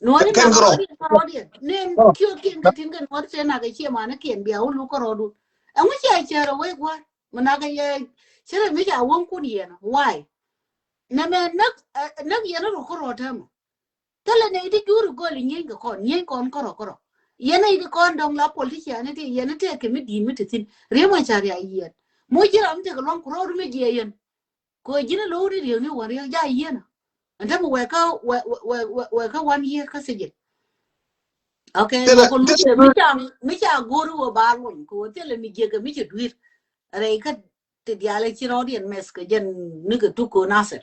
Nuɔri na kɔn diɛn kɔn diɛn ni kiot kiɛn kɛ tin kɛ nuɔri te na kɛ cie manä kiɛn bia wä luk kärɔɔdun. Ɛŋu cia cär ɛ wec gua̱r mi na kɛ yɛ cärɛ mi ca wäŋ kun yɛn why? Nɛ mɛ näk näk yɛn ɛ ruk kärɔɔd tämɛ. Thilɛ nɛy ti juri gɔl i̱ nyieny kɛ kɔn nyieny kɔn kärɔ kärɔ. Yɛn nɛy ti kɔn dɔ̱ŋ la politician ti yɛn ti tɛk kɛ mi di̱i̱t mi te thi̱n Riek Machar ya yiɛn. Moc ji̱ ram mi tekɛ luɔ̱ŋ ku rɔɔdu mi jiɛ yɛn. Kɛ ɣöö ji̱n i̱ lo̱w ni Riek ni wän Riek ja yiɛn ɔ. Ɛn te mi wɛɛkä wɛɛkä one year kä sijin. Okay, thilɛ, thilɛ mi ca, mi ca go̱r wä ba luny ko thilɛ mi jiɛk mi ci duir. Rɛy kä ti dial ci rɔɔd yɛn mɛs kɛ jɛn ni kɛ tuk ko Nasir.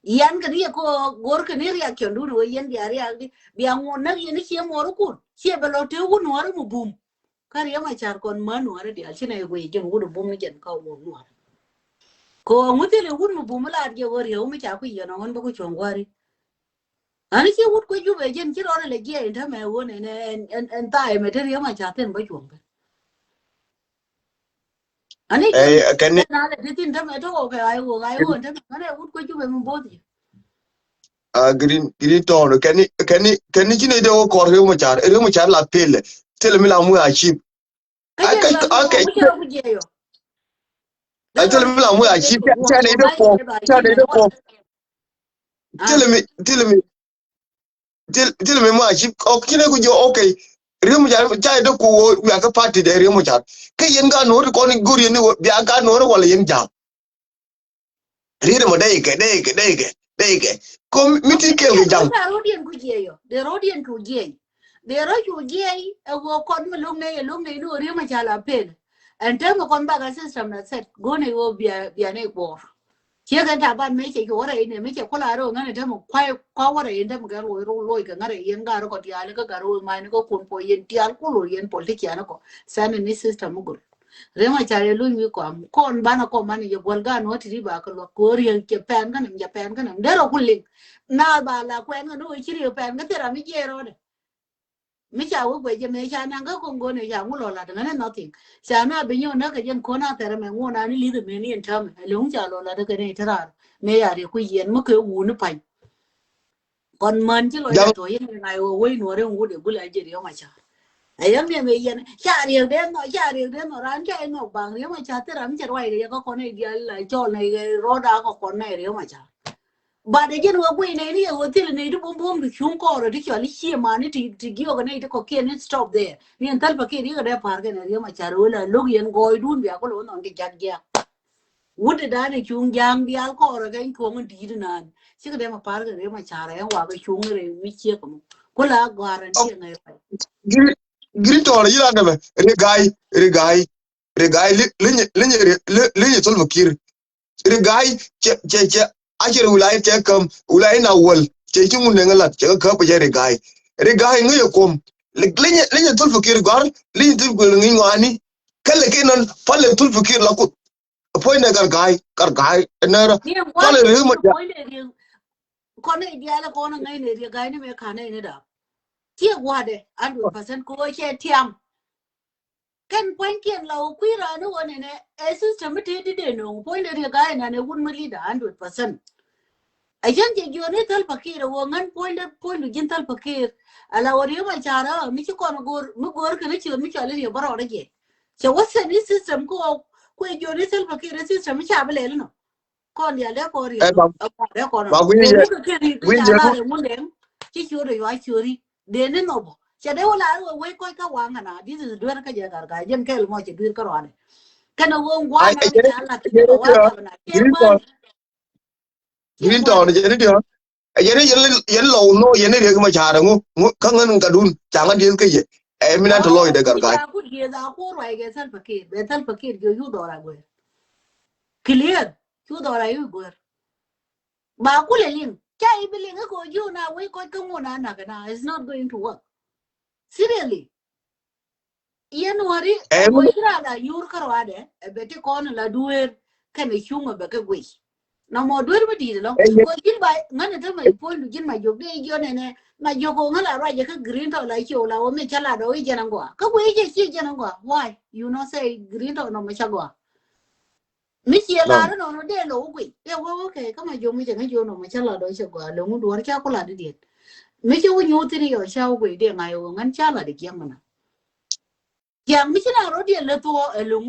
Yɛn kɛ ni yɛ ko go̱r kɛ ni reaction dun wä yɛn bia react di bia ŋuɔn näk yɛn ni ciɛ muɔr kun ciɛ bɛ lɔ te wun wä ri mu bum. Kä Riek Machar kɔn män wä ri dial ci nɛ yɛ guiy jɛn wun bum ni jɛn kä wun wä ri. Ko ŋu thilɛ wun mu bum la diɛ wä Riek mi ca ku yɛn ŋun bä ku cuɔŋ wä ri. Ani ci wut kuec Jubɛ jɛn ci rɔɔdɛ lɛ jiɛc in tämɛ wun ɛn ɛn ɛn tha̱a̱ ɛmɛ te Riek Machar thin bä cuɔ̱ŋ kɛ. Ani ci kɛn ni na lɛ ti thin tämɛ te wok kɛ ɣa̱c wok ɣa̱c wok in tämɛ ŋänɛ wut kuec Jubɛ mi both ji̱. A green green tɔn kɛn ni kɛn ni kɛn ni ci ni de wok kɔr Riek Machar Riek Machar la pel. Thilɛ mi la mu a cip. Kä jɛn la mu a cip ku jiɛc yɔ. A thilɛ mi la mu a cip ca ni de kɔk ca ni de kɔk. Thilɛ mi thilɛ mi Thil thil mi ma ci ɔk ci ne ku jɔ okay. Riek Machar ca de ku wo bia ka party de Riek Machar. Ke yen ga no ri kɔn guri ni bia ga no ri wala yen jam. Ri de mo de ke de ke de ke de ke. Ko mi ti ke ke jam. Rodian ku je yo. De rodian ku je. De ro ku je e wo kɔn mi lung ne lung ne no Riek Machar la pel. And tell me kɔn baga system na set. Go ne wo bia bia ne bor. Ciɛ kɛn Taban mëë cɛ ci wä rɛy ni mëë cɛ kula rɛ ŋän ɛ tämɛ kuay kua wä rɛy ni tämɛ kɛ loy loy kɛ ŋän rɛy yɛn gar kɔ diaal kä gar wä mani kä kun pɔ yɛn diaal kulu yɛn politician kɔ. Sani ni system mi gul. Riek Machar yɛ luny wi̱i̱ kɔam kɔn banɛ kɔ mani yɛ buɔl gan wä ti di ba kɛ luɔk kɛ wä riek cɛ pɛn kä nɛm cɛ pɛn kä nɛm derɛ ku liŋ. Na ba la kuɛn kä ni wä ci riek pɛn kä thira mi jiɛɛr wä dɛ. Mi ca wä guɛc jɛ mëë ca naŋ kä Koŋgo ni ca ŋu lɔ lat ŋäni nothing. Ca na bi nyɔk näk kɛ jɛn kɔn a thɛrɛ mɛ ŋuɔn ani li̱th mɛ ni ɛn täämɛ. Ɛ lo̱ŋ ca lɔ lat kɛ ni tɛrar. Mëë ya riɛk ku yiɛn mi kɛ wuni pa̱ny. Kɔn män ci lɔ ya tɔ yɛn ŋa̱c wä wec nuɔri ŋu de gul a jɛ Riek Machar. Ɛ yɛn mɛ mɛ yɛn ca riɛk dee nɔ ca riɛk dee nɔ ran ca inɔ baŋ Riek Machar thɛrɛ mi cɛ ruac kɛ yɛ kä kɔn ɛ dial la cɔl nɛ rɔɔda kɔ kɔn nɛ Riek Machar. But ɛ jɛn wä guiy nɛy ni yɛ wä thil nɛy ti bum bum ti cuŋ kɔɔr ti cɔl i̱ cie mani ti ti giɔk nɛy ti kɔkiɛn ni stop there. Ni ɛn thäl pakiɛn yikɛ dee pa̱a̱r kɛn ɛ Riek Machar wä la lo̱k yɛn gɔɔy dun bia kulɛ wä nhɔn ti jat jiak. Wut ti dan ɛ cuŋ ja̱a̱ŋ diaal kɔɔr ɛ kɛn cuɔ̱ŋ in di̱i̱t inan cikɛ dee ma pa̱a̱r kɛn Riek Machar ɛ ɛn wakɛ cuŋ in rɛy wi̱c ciek kɛ mɔ. Ku la gɔ̱a̱r ɛn ciek ŋäc ruac. Giri tɔɔr yi la nɛmɛ ri ga̱a̱y ri ga̱a̱y. Ri ga̱a̱y li li li li li Salva Kiir. Ri ga̱a̱y cɛ cɛ cɛ a cɛ ri wulay cɛ käm wulay na wäl cɛ ci ŋun neŋ lat cɛ kä käp cɛ ri ga̱a̱y. Ri ga̱a̱y ŋäc ɛ kuɔm li li li Salva Kiir gɔ̱r li Salva Kiir ŋi̱ny ŋɔaani. Kä lɛ kin nɔn pal lɛ Salva Kiir la kuth. Puɔ̱ny nɛ gar ga̱a̱y gar ga̱a̱y nɛ rɔ pal lɛ ri ma. Kɔn nɛ diaal kɔn ŋäc nɛ ri ga̱a̱y ni mɛ ka̱n nɛ ni dap. Ciɛ gua̱dɛ hundred percent ko cɛ tiam. Kɛn puɔ̱nykiɛn la wä kui̱ raan ni wä nɛnɛ ɛ system mi tëë di dee nööŋ puɔ̱ny de riɛk a ɛn an ɛ wut mi leader hundred percent. Ɛ cän cɛ jiɔni Salva Kiir ɛ wä ŋän puɔ̱ny de puɔ̱ny du ji̱n Salva Kiir. Ala wä Riek Machar ɛ mi ci kɔn go̱o̱r mi go̱o̱r kɛn ci mi cɔal i̱ Riek bä rɔɔdä jɛ. Cɛ wä sɛn i̱ system kä wä kuɛ jiɔni Salva Kiir ɛ system mi ca bi lɛl inɔ. Kɔn dial dee kɔn riɛk dee kɔn ba wi̱n yɛ wi̱n yɛ ŋun dɛŋ ci ciöt ɛ yua ciöri. Dee ni nɔbɔ cɛ dee wä laar wä wec kɔc kä waŋ ɛna this is duer kä jɛ gat kä jɛn kɛl mɔ cɛ duer kä ruanɛ. Kɛn ɛ wä ŋuan na ni ca lat kɛ wä kä na cɛ män. Green tɔn jɛ ni diɔn. Ɛ jɛ ni yɛn lɔw nɔ yɛn ni Riek Machar ŋu ŋu kä ŋän ŋa dun ca ŋä dieth kä yɛ. Ɛ mi na tɔ lɔc dee gat kä. Ku dieth a ku ruac kɛ Salva Kiir bɛ Salva Kiir jɔ yu dhɔra guer. Clear. Cu dhɔra yu guer. Ba kulɛ liŋ ca i̱ bi liŋ i̱ ko̱ ji̱ wun a wec kɔc kä ŋun a nak ɛna it's not going to work. Seriously. Yɛn wari ɛ wec ra la nyuur kä ruadɛ ɛ bɛ ti kɔn la dueer kɛn ɛ cuŋ ɛ bɛ kɛ guic. Nɔmɔ dueer mi di̱i̱t ɛlɔŋ ko̱ ji̱n ba ŋän ɛ te mɛ puɔ̱ny du ji̱n ma jiök dee jiɔn ɛnɛ ma jiök ko̱ ŋän la ruac ɛ kä green tɔ la ciw la wä mi cä la dɔw i̱ jɛn ɛ gɔaa kä guic i̱ cɛ ci jɛn ɛ gɔaa why you know say green tɔ nɔmɔ cä gɔaa. Mi ciɛ lar inɔnɔ dee lo̱w guic dee wä wä kɛ kä ma jiök mi cɛ ŋäc jiök nɔmɔ cä lat dɔ̱ cɛ gɔaa lo̱ŋ duɔ̱ɔ̱r ca ku lat idiɛt. Mi cɛ wä nyuuth thin yɔ ca wä guic dee ŋa̱c wä ŋän ca lat ikiɛm mi na. Ciaŋ mi ci na rɔ diɛn lä thuɔɔ ɛ lo̱ŋ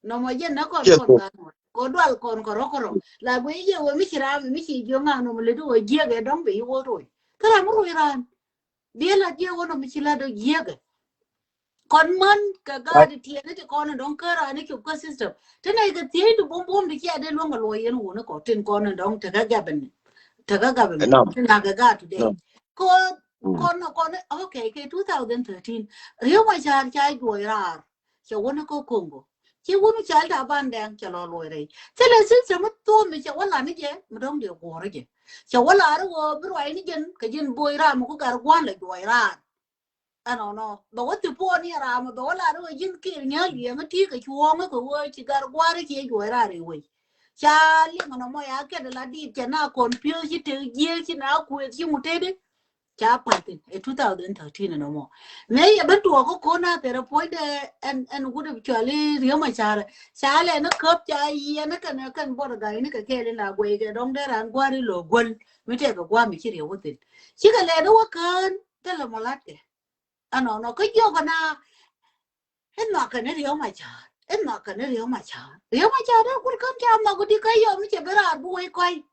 nɔmɔ jɛn nä kɔn kɔn gat mɔ kɔ dual kɔn kɔ rɔ kɔ rɔ la guic jɛ wä mi ci ram mi ci jiök ŋa̱ nɔmɔ lät wä jiɛk ɛ dɔ̱ŋ bɛ yi wä roc. Kä ram mi roc ran. Biɛ lat jiɛ wä nɔ mi ci lat dɔ jiɛkɛ. Kɔn män kɛ gaat tiɛɛni ti kɔn dɔŋ kä raan ni cop kä system. Ti nɛy kɛ thiec ti buɔ̱m buɔ̱m ti cia dee luäŋ kɛ luɔc yɛn wuni kɔ tin kɔn dɔŋ tekɛ gabɛn. Tekɛ gabɛn ti nak kɛ gaat today. Kɔ Kɔn, kɔn, okay, kɛ two thousand thirteen. Riek Machar ca juɔc raar. Cɛ wä ni kä Congo. Ci wun cal Taban Deng cɛ lɔ luɔc rɛy. Thilɛ system mi thuɔm mi cɛ wä la ni jɛ, mi dɔ̱ŋ dee guɔ̱r jɛ. Cɛ wä la ri wä bi ruac ni jɛn, kɛ jɛn boy ram mi ku gar gua̱n lɛ juɔc raar. Ɛnɔnɔ. Bɛ wä thi puɔn ni ram mi bɛ wä la ri wä ji̱n Kiir Nyal Diɛŋ ti kɛ cuɔ̱ɔ̱ŋ kɛ wä ci gar gua̱r ci juɔc raar i̱ wec. Ca liŋ ɛnɔ mɔ ya kɛt la dit cɛ na confuse ci tek jiek ci na kueth ci ŋut teti. Ca pa̱thin ɛ two thousand thirteen ɛnɔ mɔ. Mëë yɛ ben tuɔɔk kä ko̱n a thɛrɛ puɔ̱nydɛ ɛn, ɛn wut ɛ cuali Riek Machar. Ca lɛ ni käp ca yiɛn ni kɛn, kɛn bɔt ɛ ga̱y ni kɛ kɛɛl in la guɛy kɛ dɔ̱ŋ dee ran gua̱ri lo̱ guäl. Mi tɛkɛ gua̱a̱ mi ci Riek wä thin. Cikɛ lɛ ni wä kään thilɛ mɔ la̱tkɛ. Ɛnɔnɔ kä jiɔk ɛna. Inɔ kɛn ni Riek Machar. Inɔ kɛn ni Riek Machar. Riek Machar dee kul kän ca nhɔk di kä yɔ mi cɛ bi raar bi wec kɔy.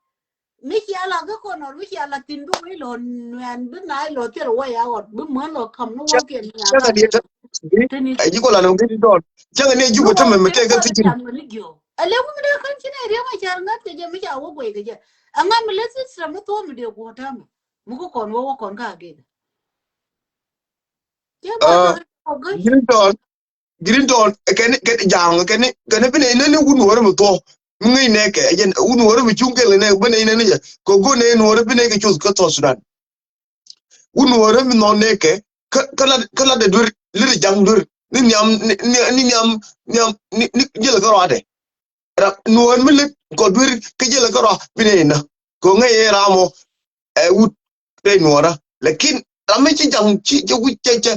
Mi cia la kä kɔn ɔr mi cia la thin bi wec lɔ nuɛn bi na lɔ thil wä ya ɣɔt bi män lɔ kam ni wä kiɛn ni a Cäŋɛ ni ɛ ji̱ kɔ la nɔŋ gidi dɔɔn. Cäŋɛ ni ɛ ji̱ kɔ tämɛ mi tɛk kä thi̱ji̱n. Ɛ lɛ wä mi dee kän ci ni Riek Machar ŋa̱t kɛ jɛ mi ca wä guɛy kɛ jɛ. Ɛ ŋa̱t mi lɛ system mi thuɔ̱ɔ̱m mi dee guɔ tämɛ. Mi kä kɔn wä wä kɔn ka gek. Cɛ bä Green Town, Green Town, kɛn, kɛn ja̱a̱ŋ, kɛn, kɛn bi nɛy nɛn ni wun wärä mi thuɔ̱k. Mi ŋäc nɛɛkɛ, ɛ jɛn wun wärä mi cuŋ kɛl nɛɛkɛ bi nɛy nɛn ni jɛ. Kɛ go̱o̱r nɛy wun wärä bi nɛy kɛ cuth kä South Sudan. Wun wärä mi nhɔk nɛɛkɛ, kä, kä lat, kä lat dɛ duer, lit ja̱ŋ duer. Ni nhiam, ni, ni, ni nhiam, nhiam, ni, ni jɛl kä rɔadɛ. Ram nuɔɔr mi lät kɔ duer kä jɛ lɛ kä rɔ bi nɛ inä kɛ ŋäc yɛ ram ɔ. Ɛ wut rɛy nuɔɔrä lakin ram mi ci jaŋ ci cɛ wi̱c cɛ cɛ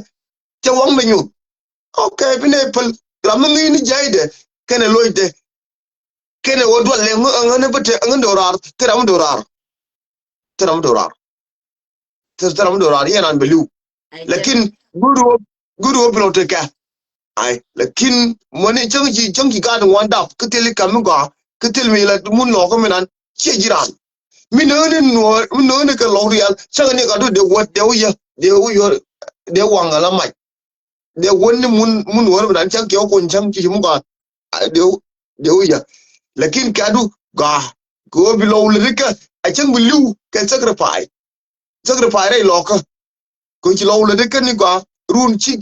cɛ waŋ bɛ nyuth. Okay bi nɛ päl ram mi ŋi̱i̱ni jaydɛ kɛnɛ locdɛ kɛnɛ wä dual lɛ ŋä ŋä ni bä te ŋä ni do̱raar te ram mi do̱raar. Te ram mi do̱raar. Te te ram mi do̱raar yɛn an bɛ li̱w. Lakin go̱o̱r wä go̱o̱r wä bi lɔ tekɛ. Ai lakin mɔni cäŋ ci cäŋ ci gaat ŋuan dap kä thil i̱ kam mi gɔaa kä thil mi la mun lɔɔkä mi nan ciɛ ji̱ raan. Mi nööni nuɔɔr mi nööni kɛ lɔk rial cäŋ ni ka du dee wä dee wä yä dee wä yä dee waŋ ala mac. Dee wä ni mun mun wä mi nan cäŋ kiɛ wä kun cäŋ ci ci mi gɔaa. Dee wä dee wä yä lakin kɛ du gɔaa kɛ wä bi lɔk lɛ rikä a cäŋ bi li̱w kɛ sacrifice. Sacrifice rɛy lɔkä. Kɛ ci lɔw lɛ dee kɛn ni gɔaa run ci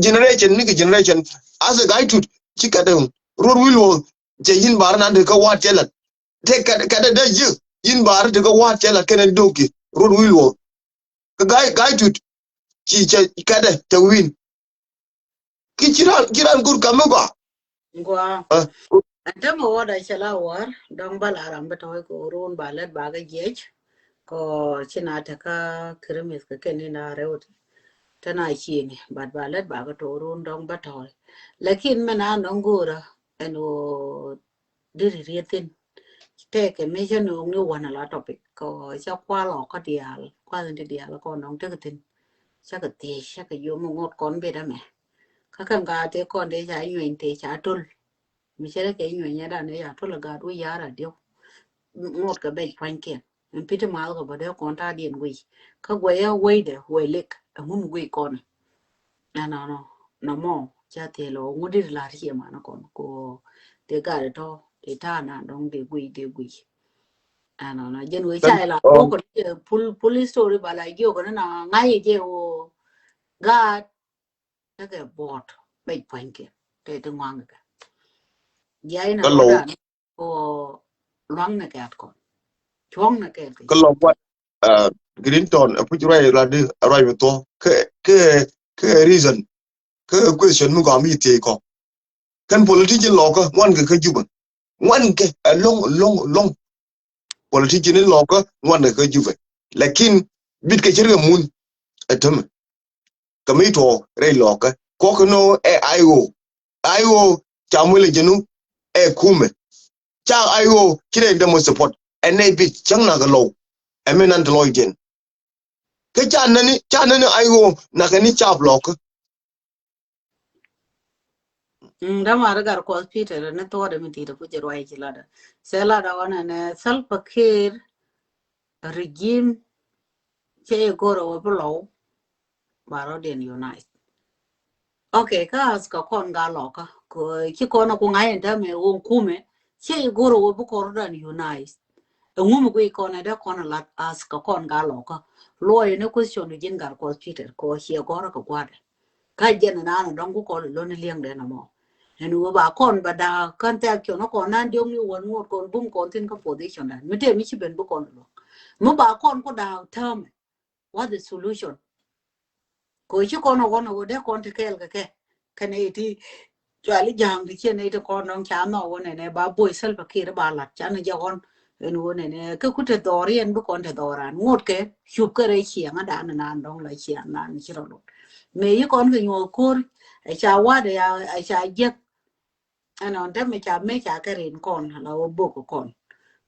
generation ni kɛ generation. As a guy tut ci kɛt dee ruɔt wi̱i̱ luɔth cɛ yin bar nan dee kä waat cɛ lat. Te kɛt kɛt dee ji̱ yin bar dee kä waat cɛ lat kɛn ni doki ruɔt wi̱i̱ luɔth. Kɛ guy guy tut ci cɛ kɛt dee te win. Ki ci ran ci ran gur kam mi gɔaa. Gua. Ɛn tämɛ wä da cɛ la war dɔŋ ba la ram bi tɔy ko run ba lɛt ba kä jiɛc. Ko ci na te kä kirimis kä kɛn ni na rɛw ti te na ci ni bat ba lɛt ba kä to run dɔŋ ba tɔy. Lakin mɛ na nɔŋ gura ɛn wä diri riethin. Tɛkɛ mi cä nööŋ ni wan a la topic ko cä kual ɔ kä diaal kual ni diaal ko nɔŋ tek thin. Cä kɛ thiec cä kɛ yom ŋot kɔn bet amɛ. Kä kɛn ka tëë kɔn tëë ca nyueny tëë ca tul. Mi cɛ rɛ kɛ nyueny ɛ dan ɛ ca tul ɛ gaat wi̱c ya̱r a diɔ̱k. Ŋot kɛ bɛc pua̱nykiɛn ɛn pi̱t ti math kɛ bä dee kɔn ta̱a̱ diɛn guic. Kä guɛy ɛ wecdɛ wec lik ɛ ŋun guic kɔn. Ɛnɔnɔ nɔmɔ ca thil ɔ ŋut dit la̱r ciɛ manä kɔn ko tëë gat tɔ tëë ta̱a̱ na dɔ̱ŋ dee guic dee guic. Ɛnɔnɔ jɛn wee ca ila ɔ kɔn jɛ pul pul history ba la jiɔ kɔn na ŋa̱c jɛ woo gaat. Tekɛ buɔt bec pua̱nykiɛn te ti ŋuaŋ kɛ. Jiay na kä lɔw dan ko luaŋ na kɛɛt kɔn cuɔ̱ŋ na kɛɛt kɛ. Kä lɔw wat Green Town a puc ruac ruac di ruac bi thuɔ kɛ kɛ kɛ reason kɛ question mi gɔam yi thiec kɔ. Kɛn politician lɔkä ŋuan kɛ kä Juba ŋuan kɛ a long long long. Politician in lɔkä ŋuan kɛ kä Juba lakin bit kɛ cir kɛ mun. Ɛ tämɛ kɛ mi tuɔɔk rɛy lɔkä kɔk kɛ nɔ ɛ I O. I O ca muɛl ɛ jɛnu ɛ kumɛ. Ca I O ci rɛy dämɔ support ɛ nɛy bit cäŋ na kɛ lɔw. Ɛ mi nan ti lɔc jɛn kä ca nani ca nani I O na kɛ ni cap lɔkä. Dama ri gar kuɔth Peter ni thuɔdɛ mi titi puc ruac ci ladɛ. Sɛ ladɛ ɣɔn ɛnɛ Salva Kiir regime cɛ i̱ go̱rɛ wä bi lɔw. Ba rɔdiɛn unite. Okay, kä as kä kɔn ga lɔkä ci kɔn ku ŋa̱c ɛn täämɛ ɣöö kumɛ cɛ i̱ go̱rɛ wä bi kɔn rɔdan unite. Ɛŋu mi guic kɔn ɛ dee kɔn ɛ lat as kɛ kɔn gaa lɔkä. Luɔyɛ ni question du ji̱n Gatkuɔth Peter kɛ ɣöö ciɛ gɔ̱rä kɛ gua̱dɛ. Kä jɛn ɛ naan ɛ dɔ̱ŋ ku kɔn ɛ lo̱n ɛ li̱eŋdɛ nɔmɔ. Ɛn ɣöö ba kɔn bɛ da̱a̱k kän thɛk cuɔ̱n ɛ kɔn naan diɔ̱k ni wän ŋot kɔn bum kɔn thi̱n kä position dan mi tëë mi ci ben bi kɔn ɛ luɔ̱k. Mi ba kɔn ku da̱a̱k täämɛ. What the solution? Kɛ ɣöö ci kɔn ɛ ɣɔn ɛ ɣöö dee kɔn te kɛɛl kɛ kɛ kɛnɛ iti cuali ja̱a̱ŋ ti ciɛ nɛ iti kɔn nɔŋ ca nhɔk ɣöö nɛnɛ ba boy Salva Kiir ba lat ca ni jɛ ɣɔn. Ɛn ɣöö nɛnɛ kä ku te dhɔr yɛn bi kɔn te dhɔr an ŋot kɛ cup kɛ rɛy ciɛŋä dan naan dɔ̱ŋ la ciɛŋ naan ci rɔ lot. Mëë yi kɔn kɛ nyuɔth ko̱r ɛ ca wat ɛ ca jiɛk. Ɛnɔ dämɛ ca mëë ca kɛ rin kɔn la wä bok kɔn.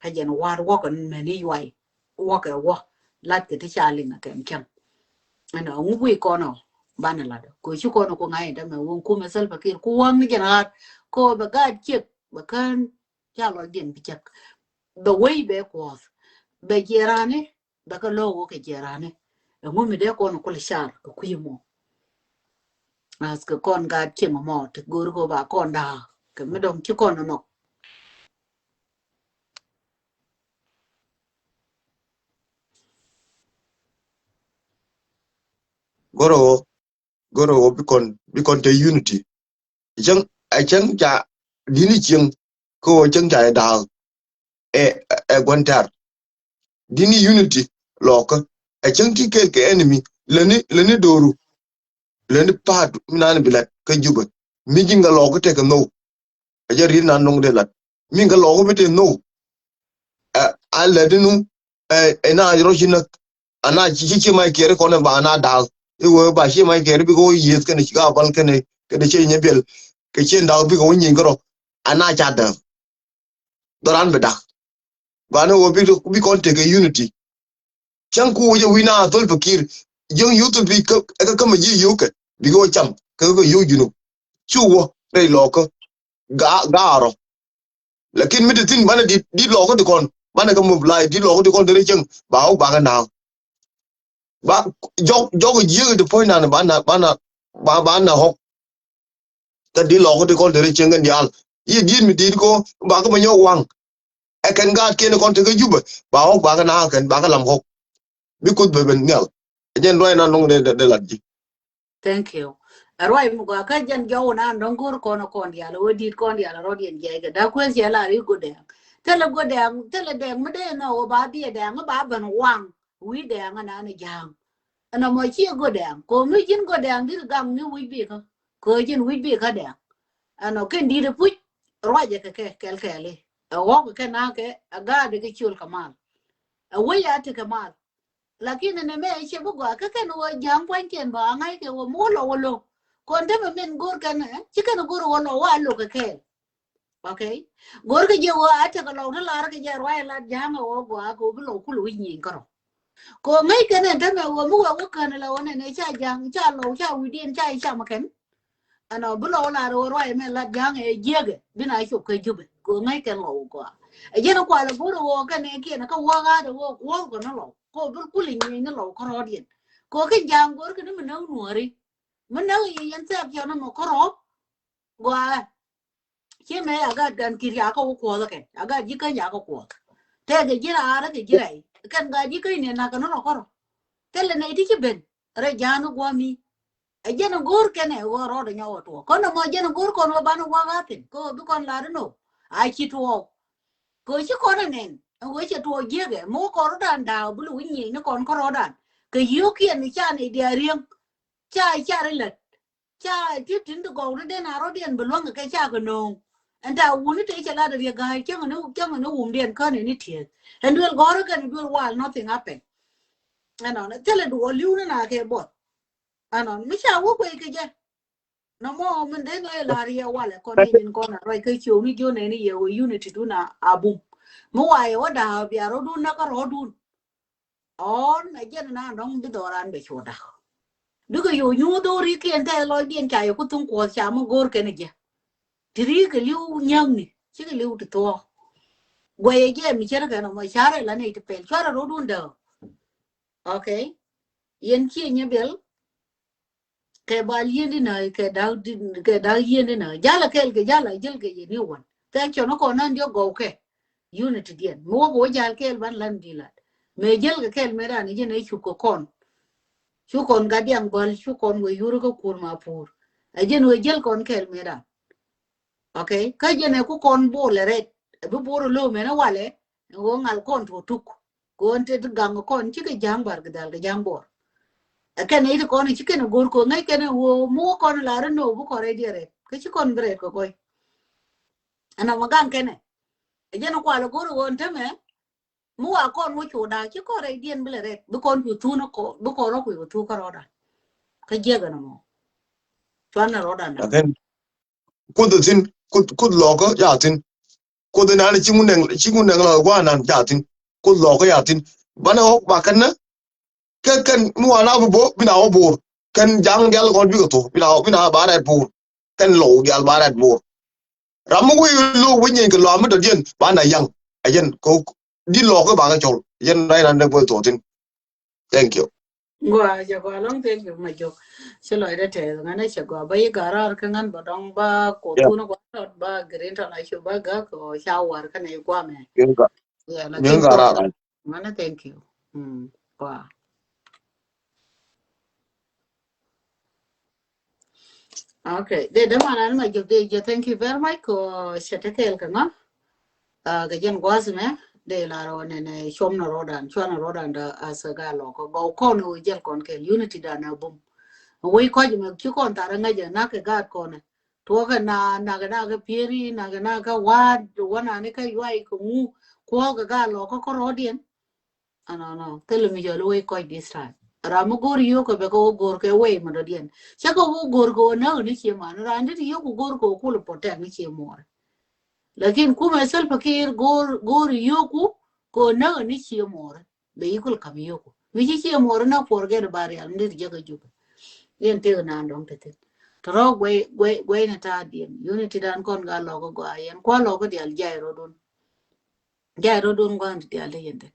Kä jɛn war wäkɛ mɛni yuay wäkɛ wä lat kɛ ti ca liŋ a kɛm cäŋ. Ɛnɔ ŋu wi̱i̱ kɔn ɔ banɛ lat kɛ ci kɔn ɔ ku ŋa̱c dämɛ wä kumɛ Salva Kiir ku wäŋ ni jɛn ɣa̱t kɛ wä bɛ gaat ciek bɛ kään ca lɔcdiɛn bi cäk. Bɛ wei bɛ kuɔth bɛ jiɛrani bɛ kɛ lo̱o̱k wä kɛ jiɛrani. Ɛŋu mi dee kɔn ɔ kul car kɛ kui̱ mɔ. As kɛ kɔn gaat cieŋ mɔ ti go̱o̱r kɛ ba kɔn da̱a̱ kɛ mi dɔ̱ŋ ci kɔn nɔnɔk. Goro, goro bi kɔn bi kɔn te unity. Cieŋ a cieŋ ca dini cieŋ kɛ wä cieŋ ca da̱a̱. Ɛ ɛ gua̱n tɛr dini unity lɔkä. A cieŋ ti kɛ kɛ enemy leni leni doru. Leni pa̱a̱t mi naan bi lat kä Jubɛ mi ji̱n kɛ lɔkä tekɛ nhok. A jɛ rin naan nuŋ dee lat mi kɛ lɔkä bi te nhok. A lɛt inu ɛ na rɔ ci näk. Ana ci ci ci mai kiɛri kɔn ba na da̱a̱k. Iwee ba ci mai kiɛri bi kɛ wä yieth kɛnɛ ci ka bal kɛnɛ kɛnɛ ci nyɛ biɛl kɛ ci da̱a̱k bi kɛ wä nyieny kärɔ. Ana ca däk. Dhɔran bi dak. Gɔaa ni wä bi bi kɔn tekɛ unity. Cäŋ ku wä jɛ wi̱na Salva Kiir jiäŋ yuth bi kä kä kä ma ji̱ yio̱w kɛ bi kɛ wä cam kɛ kɛ yio̱w Junub. Cu wä rɛy lɔkä. Ga gaarɔ. Lakin mi ti thin banɛ dit dit lɔkä ti kɔn banɛ kɛ mobilize dit lɔkä ti kɔn ti rɛ cäŋ ba wä ba kɛ naaŋ. Ba jɔk jɔk jiäk ti puɔ̱ny nan ba na ba na ba ba na hɔk. Kä di lɔk di kɔn te ri cieŋ kɛn diaal. Yi diit mi diit ko ba kä ba nyɔk waŋ. Ɛ kɛn gaat kiɛn kɔn te kä Jubɛ ba ɣɔk ba kä na kɛn ba kä lam ɣɔk. Bi kuth bɛ ben nhial. Ɛ jɛn ruac na nɔŋ de de lat ji̱. Thank you. Ɛ ruac mi gɔaa kä jɛn jɔw na nɔŋ go̱r kɔn kɔn diaal wä diit kɔn diaal rɔ diɛn jɛy kɛ da kueth cɛ la ri go̱ dɛŋ. Thilɛ go̱ dɛŋ thilɛ dɛŋ mi dee nɔ wä ba biɛ dɛŋ ba ben waŋ. Wi̱i̱ dɛŋ na ni ja̱a̱ŋ. Ɛn ɔmɔ ciɛ go̱ dɛŋ ko mi ji̱n go̱ dɛŋ di̱t gaŋ ni wi̱c bikä. Ko ji̱n wi̱c bikä dɛŋ. Ɛn ɔ kɛn di̱t puc ruacɛ kɛ kɛ kɛl kɛli. Ɛ ɣɔk kɛ na kɛ ɛ ga̱a̱dɛ kɛ ciöl kɛ mal. Ɛ wec a tekɛ mal. Lakin ɛn ɛmɛ ciɛ bi gɔaa kä kɛn wä ja̱a̱ŋ pua̱nykiɛn bä a ŋa̱ckɛ wä mi wä lɔ wä lo̱k. Kɔn te mɛ min go̱r kɛn ɛ ci kɛn go̱r wä lɔ wä a lo̱k kɛ kɛɛl. Okay. Go̱r kɛ jɛ wä a tekɛ lɔk ti lar kɛ jɛ ruac lat ja̱a̱ŋ ɛ wä gɔaa kɛ wä bi lɔ kul wi̱c nyieny kärɔ. Ko ŋäc kɛn ɛn tämɛ wä mi wä wä kän la wä nɛn ɛ ca ja̱a̱ŋ ca lɔk ca wi̱diɛn ca i̱ cam kɛn. Ɛn ɔ bi lɔk lar wä ruac mɛ lat ja̱a̱ŋ ɛ jiäkɛ bi na cop kɛ Jubɛ ko ŋäc kɛn lɔk wä gɔaa. Ɛ jɛn kual ɛ go̱r wä kɛn ɛ kiɛn kä wä ɣa̱a̱t ɛ wä kuɔth kɔn ɛ lɔk ko bi kul i̱ nyieny ni lɔk kärɔɔdiɛn. Ko kɛ ja̱a̱ŋ go̱r kɛn mi näk nuɔ̱ɔ̱ri mi näk i̱ yɛn thɛp cɔn ɛmɔ kärɔɔk. Gɔaa. Ci mɛ a gat gan kir ya kä wä kuɔth kɛ a gat ji̱ käny ya kä kuɔth. Tɛkɛ ji̱ raar kɛ ji̱ rɛy kɛn gat ji̱ käny ni nak kɛ ni rɔ kärɔ. Thilɛ nɛy ti ci ben rɛy ja̱a̱n ni gua̱a̱mi. Ɛ jɛn go̱o̱r kɛnɛ wä rɔɔdɛ nyɔk wä tuɔɔk kɔn nɔmɔ jɛn go̱o̱r kɔn wä banɛ wä ɣa̱thin kä wä bi kɔn lar inɔ. A ci tuɔɔk. Kɛ wä ci kɔn ɛ nɛn ɛ wä cɛ tuɔɔk jiäkɛ mi wä kɔn rɔ̱dan da̱a̱k bi lu wi̱c nyieny ni kɔn kärɔɔdan. Kɛ yio̱o̱kiɛn ca nɛy diaal rieŋ. Ca car ilät. Ca ti tin ti gɔw ti den a rɔ̱diɛn bi luäŋ kɛ ca kɛ no̱o̱ŋ. Ɛn ta wuni te cɛ lat riek ga̱a̱c cäŋ ni cäŋ ni wumdiɛn kän ni tieth. Ɛn duel gɔ̱rä kɛn duel wal nothing happen. Ɛnɔ thilɛ duɔ li̱w ni na kɛ buɔth. Ɛnɔ mi ca wä kuec kɛ jɛ. Nɔmɔ min den ɛ lar yɛ walɛ kɔn ni nyin kɔn a ruac kä ciöw ni jiön ɛn yɛ wä unity dun a bum. Mi wa yɛ wä da̱a̱ bia rɔ̱dun näkä rɔ̱dun. Ɔn a jɛn na nɔŋ bi dhɔran bɛ cu dak. Dukɛ yo̱o̱ nyuuth dho̱r ikiɛn tɛth lɔcdiɛn ca yɛ ku thuŋ kuɔth ca mi go̱o̱r kɛn jɛ. Ti ri kɛ li̱w nyäŋni cikɛ li̱w ti thuɔ̱ɔ̱k. Guɛyɛ jɛ mi cär kɛn ɔmɔ carɛ la nɛy ti pɛl cuarɛ rot wun dääk. Okay. Yɛn ciɛ nyɛ bɛl. Kɛ bal yiendi nä kɛ dak kɛ dak yiendi nä jalä kɛl kɛ jalä jäl kɛ yɛn iwän. Thank you ni kɔn nän diɔ gɔw kɛ. unity diɛn. Mi wä kɛ wä jal kɛɛl ban lan di lat. Mɛ jäl kɛ kɛɛl mɛ dan jɛn ɛ cuk kɛ kɔn. Cu kɔn gat diaŋ bäl, cu kɔn wä yur kä kur ma pur. Ɛ jɛn wä jäl kɔn kɛɛl mɛ dan. Okay, kä jɛn ɛ ku kɔn bol ɛ rɛt. Ɛ bi bor lo mɛ na walɛ. Ɛ wä ŋal kɔn tuɔ tuk. Kɔn te gaŋ kɔn cikɛ jaŋ bar kɛ dal kɛ jaŋ bor. Ɛ kɛn ɛ it kɔn ci kɛn ɛ gor kɔ ŋäc kɛn ɛ wä mu kɔn la rɛ no bu kɔn rɛ diɛ rɛt. Kä ci kɔn bi rɛt kɛ kɔy. Ɛn ɔmɔ gaŋ kɛn ɛ. Ɛ jɛn ɛ kual ɛ gor ɛ wä ɛn tämɛ. Mi wa kɔn wä cu da̱a̱ ci kɔn rɛy diɛn bi lɛ rɛt bi kɔn cu thun kɔ bi kɔn rɔ ku cu thuk kä rɔɔdan. Kä jiɛk ɛn ɛmɔ. Cuan ɛ rɔɔdan. Lakin kuth thi̱n, kuth, kuth lɔkä ya thi̱n. Kuth inan ci ŋun nɛŋ, ci ŋun nɛŋ lɔ guanan ya thi̱n. Kuth lɔkä ya thi̱n. Banɛ ɣɔk ba kɛn nä. Kɛ kɛn mi wa na bi bo, bi na wä bor. Kɛn jaŋ dial kɔn bi kɛ thok, bi na, bi na ba rɛt bor. Kɛn lɔw dial ba rɛt bor. Ram mi wi̱i̱ lo̱o̱k wi̱i̱ nyin kɛ lɔam mi dɔ̱diɛn ba na yaŋ. Ɛ jɛn kɛ di lɔɔk kɛ ba kɛ cɔl. Ɛ jɛn rɛy nan dee boy thok thi̱n. Thank you. Gua, cɛ gua lɔŋ, thank you, ma jok. Ci lɔcdä tɛth ŋän cɛ gua ba yi garar kä ŋän ba dɔŋ ba ko thun gua tɔt ba green tɔt a cu ba gak o ca war kä nɛ gua mɛ. Ŋän garar. Ŋän thank you. Mm, gua. Okay, de de manan ma jok de jɛ, thank you very much ko cɛ te kɛɛl kɛ ŋa. Ah, kɛ jɛn gua̱a̱th mɛ de la rɔ nɛnɛ cuɔm nɔ rɔdan, cuɔm nɔ rɔdan da as a ga lɔ kɔ gɔw kɔn wä jɛl kɔn kɛɛl unity dan a bum. Wei kɔc mɛ ci kɔn thar ŋäc ɛ nak kɛ gaat kɔn ɛ. Tuɔkɛ na nak kɛ nak kɛ pieri nak kɛ nak kɛ wa̱a̱t wä nani kɛ yuay kɛ ŋu kuɔkɛ ga lɔ kɔ kɔ rɔdiɛn. Anɔnɔ thilɛ mi jɔl wec kɔc this time. Ram mi go̱o̱r yio̱k kɛ bɛ kɛ wä go̱o̱r kɛ wec mi dɔ̱diɛn cä kɛ wä go̱o̱r kɛ wä näk ni cie man ran dit yio̱k ku go̱o̱r kɛ wä kul protect ni cie muɔɔr. Lakin kumɛ Salva Kiir go̱o̱r go̱o̱r yio̱k ku kɛ wä näk ni cie muɔɔr. Bɛ yi kul kam yio̱k ku mi ci cie muɔɔr na forget about rial mi dit jɛ kɛ jup. Yɛn tëk nan dɔ̱ŋ te thin tɔrɔ guey guey guey ni ta̱a̱ diɛn unity dan kɔn ga lɔk gɔaa yɛn kua lɔk dial jay rɔdun. Jay rɔdun gua̱n ti dial te yɛn thin.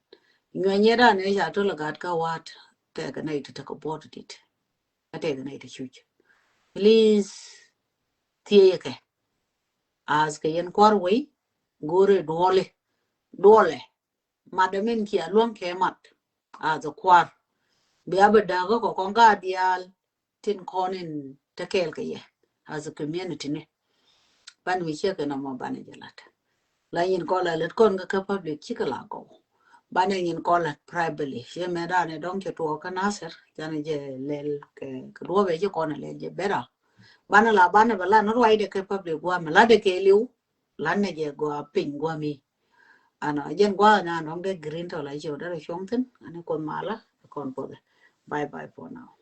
Nyuɛ nyɛ dan ni ca tol gat ka wat tɛk ni ti tɛk bot dit. Ka tɛk ni ti cuc. Please thieyɛ kɛ. As kɛ yɛn kuar wei go̱o̱rɛ duɔli duɔlɛ. Mat dɛ min kia luäŋ kɛ mat. As a kuar bia bɛ däkä kɔ kɔn ka dial tin kɔn in te kɛɛl kɛ yɛ as a community ni. Ban mi ciek kɛ nɔmɔ ban jɛ lat. La nyin kɔn la lät kɔn kä public cikɛ la gɔw. Ban nyin kɔn la privately ciɛ mɛ dan ni dɔŋ cɛ tuɔk kä Nasir can jɛ lɛl kɛ duɔbɛ ci kɔn lɛl jɛ bɛra. Ban la ban bɛ la ni ruacdɛ kɛ public guam la dɛ kɛ liw. Lan nɛ jɛ gua piny gua mi. Anɔ jɛn gua na nɔŋ dɛ green tɔ la jiw dɛ rɛ cuɔŋ thin ani kuoth mala kɔn kuoth. Bye bye for now.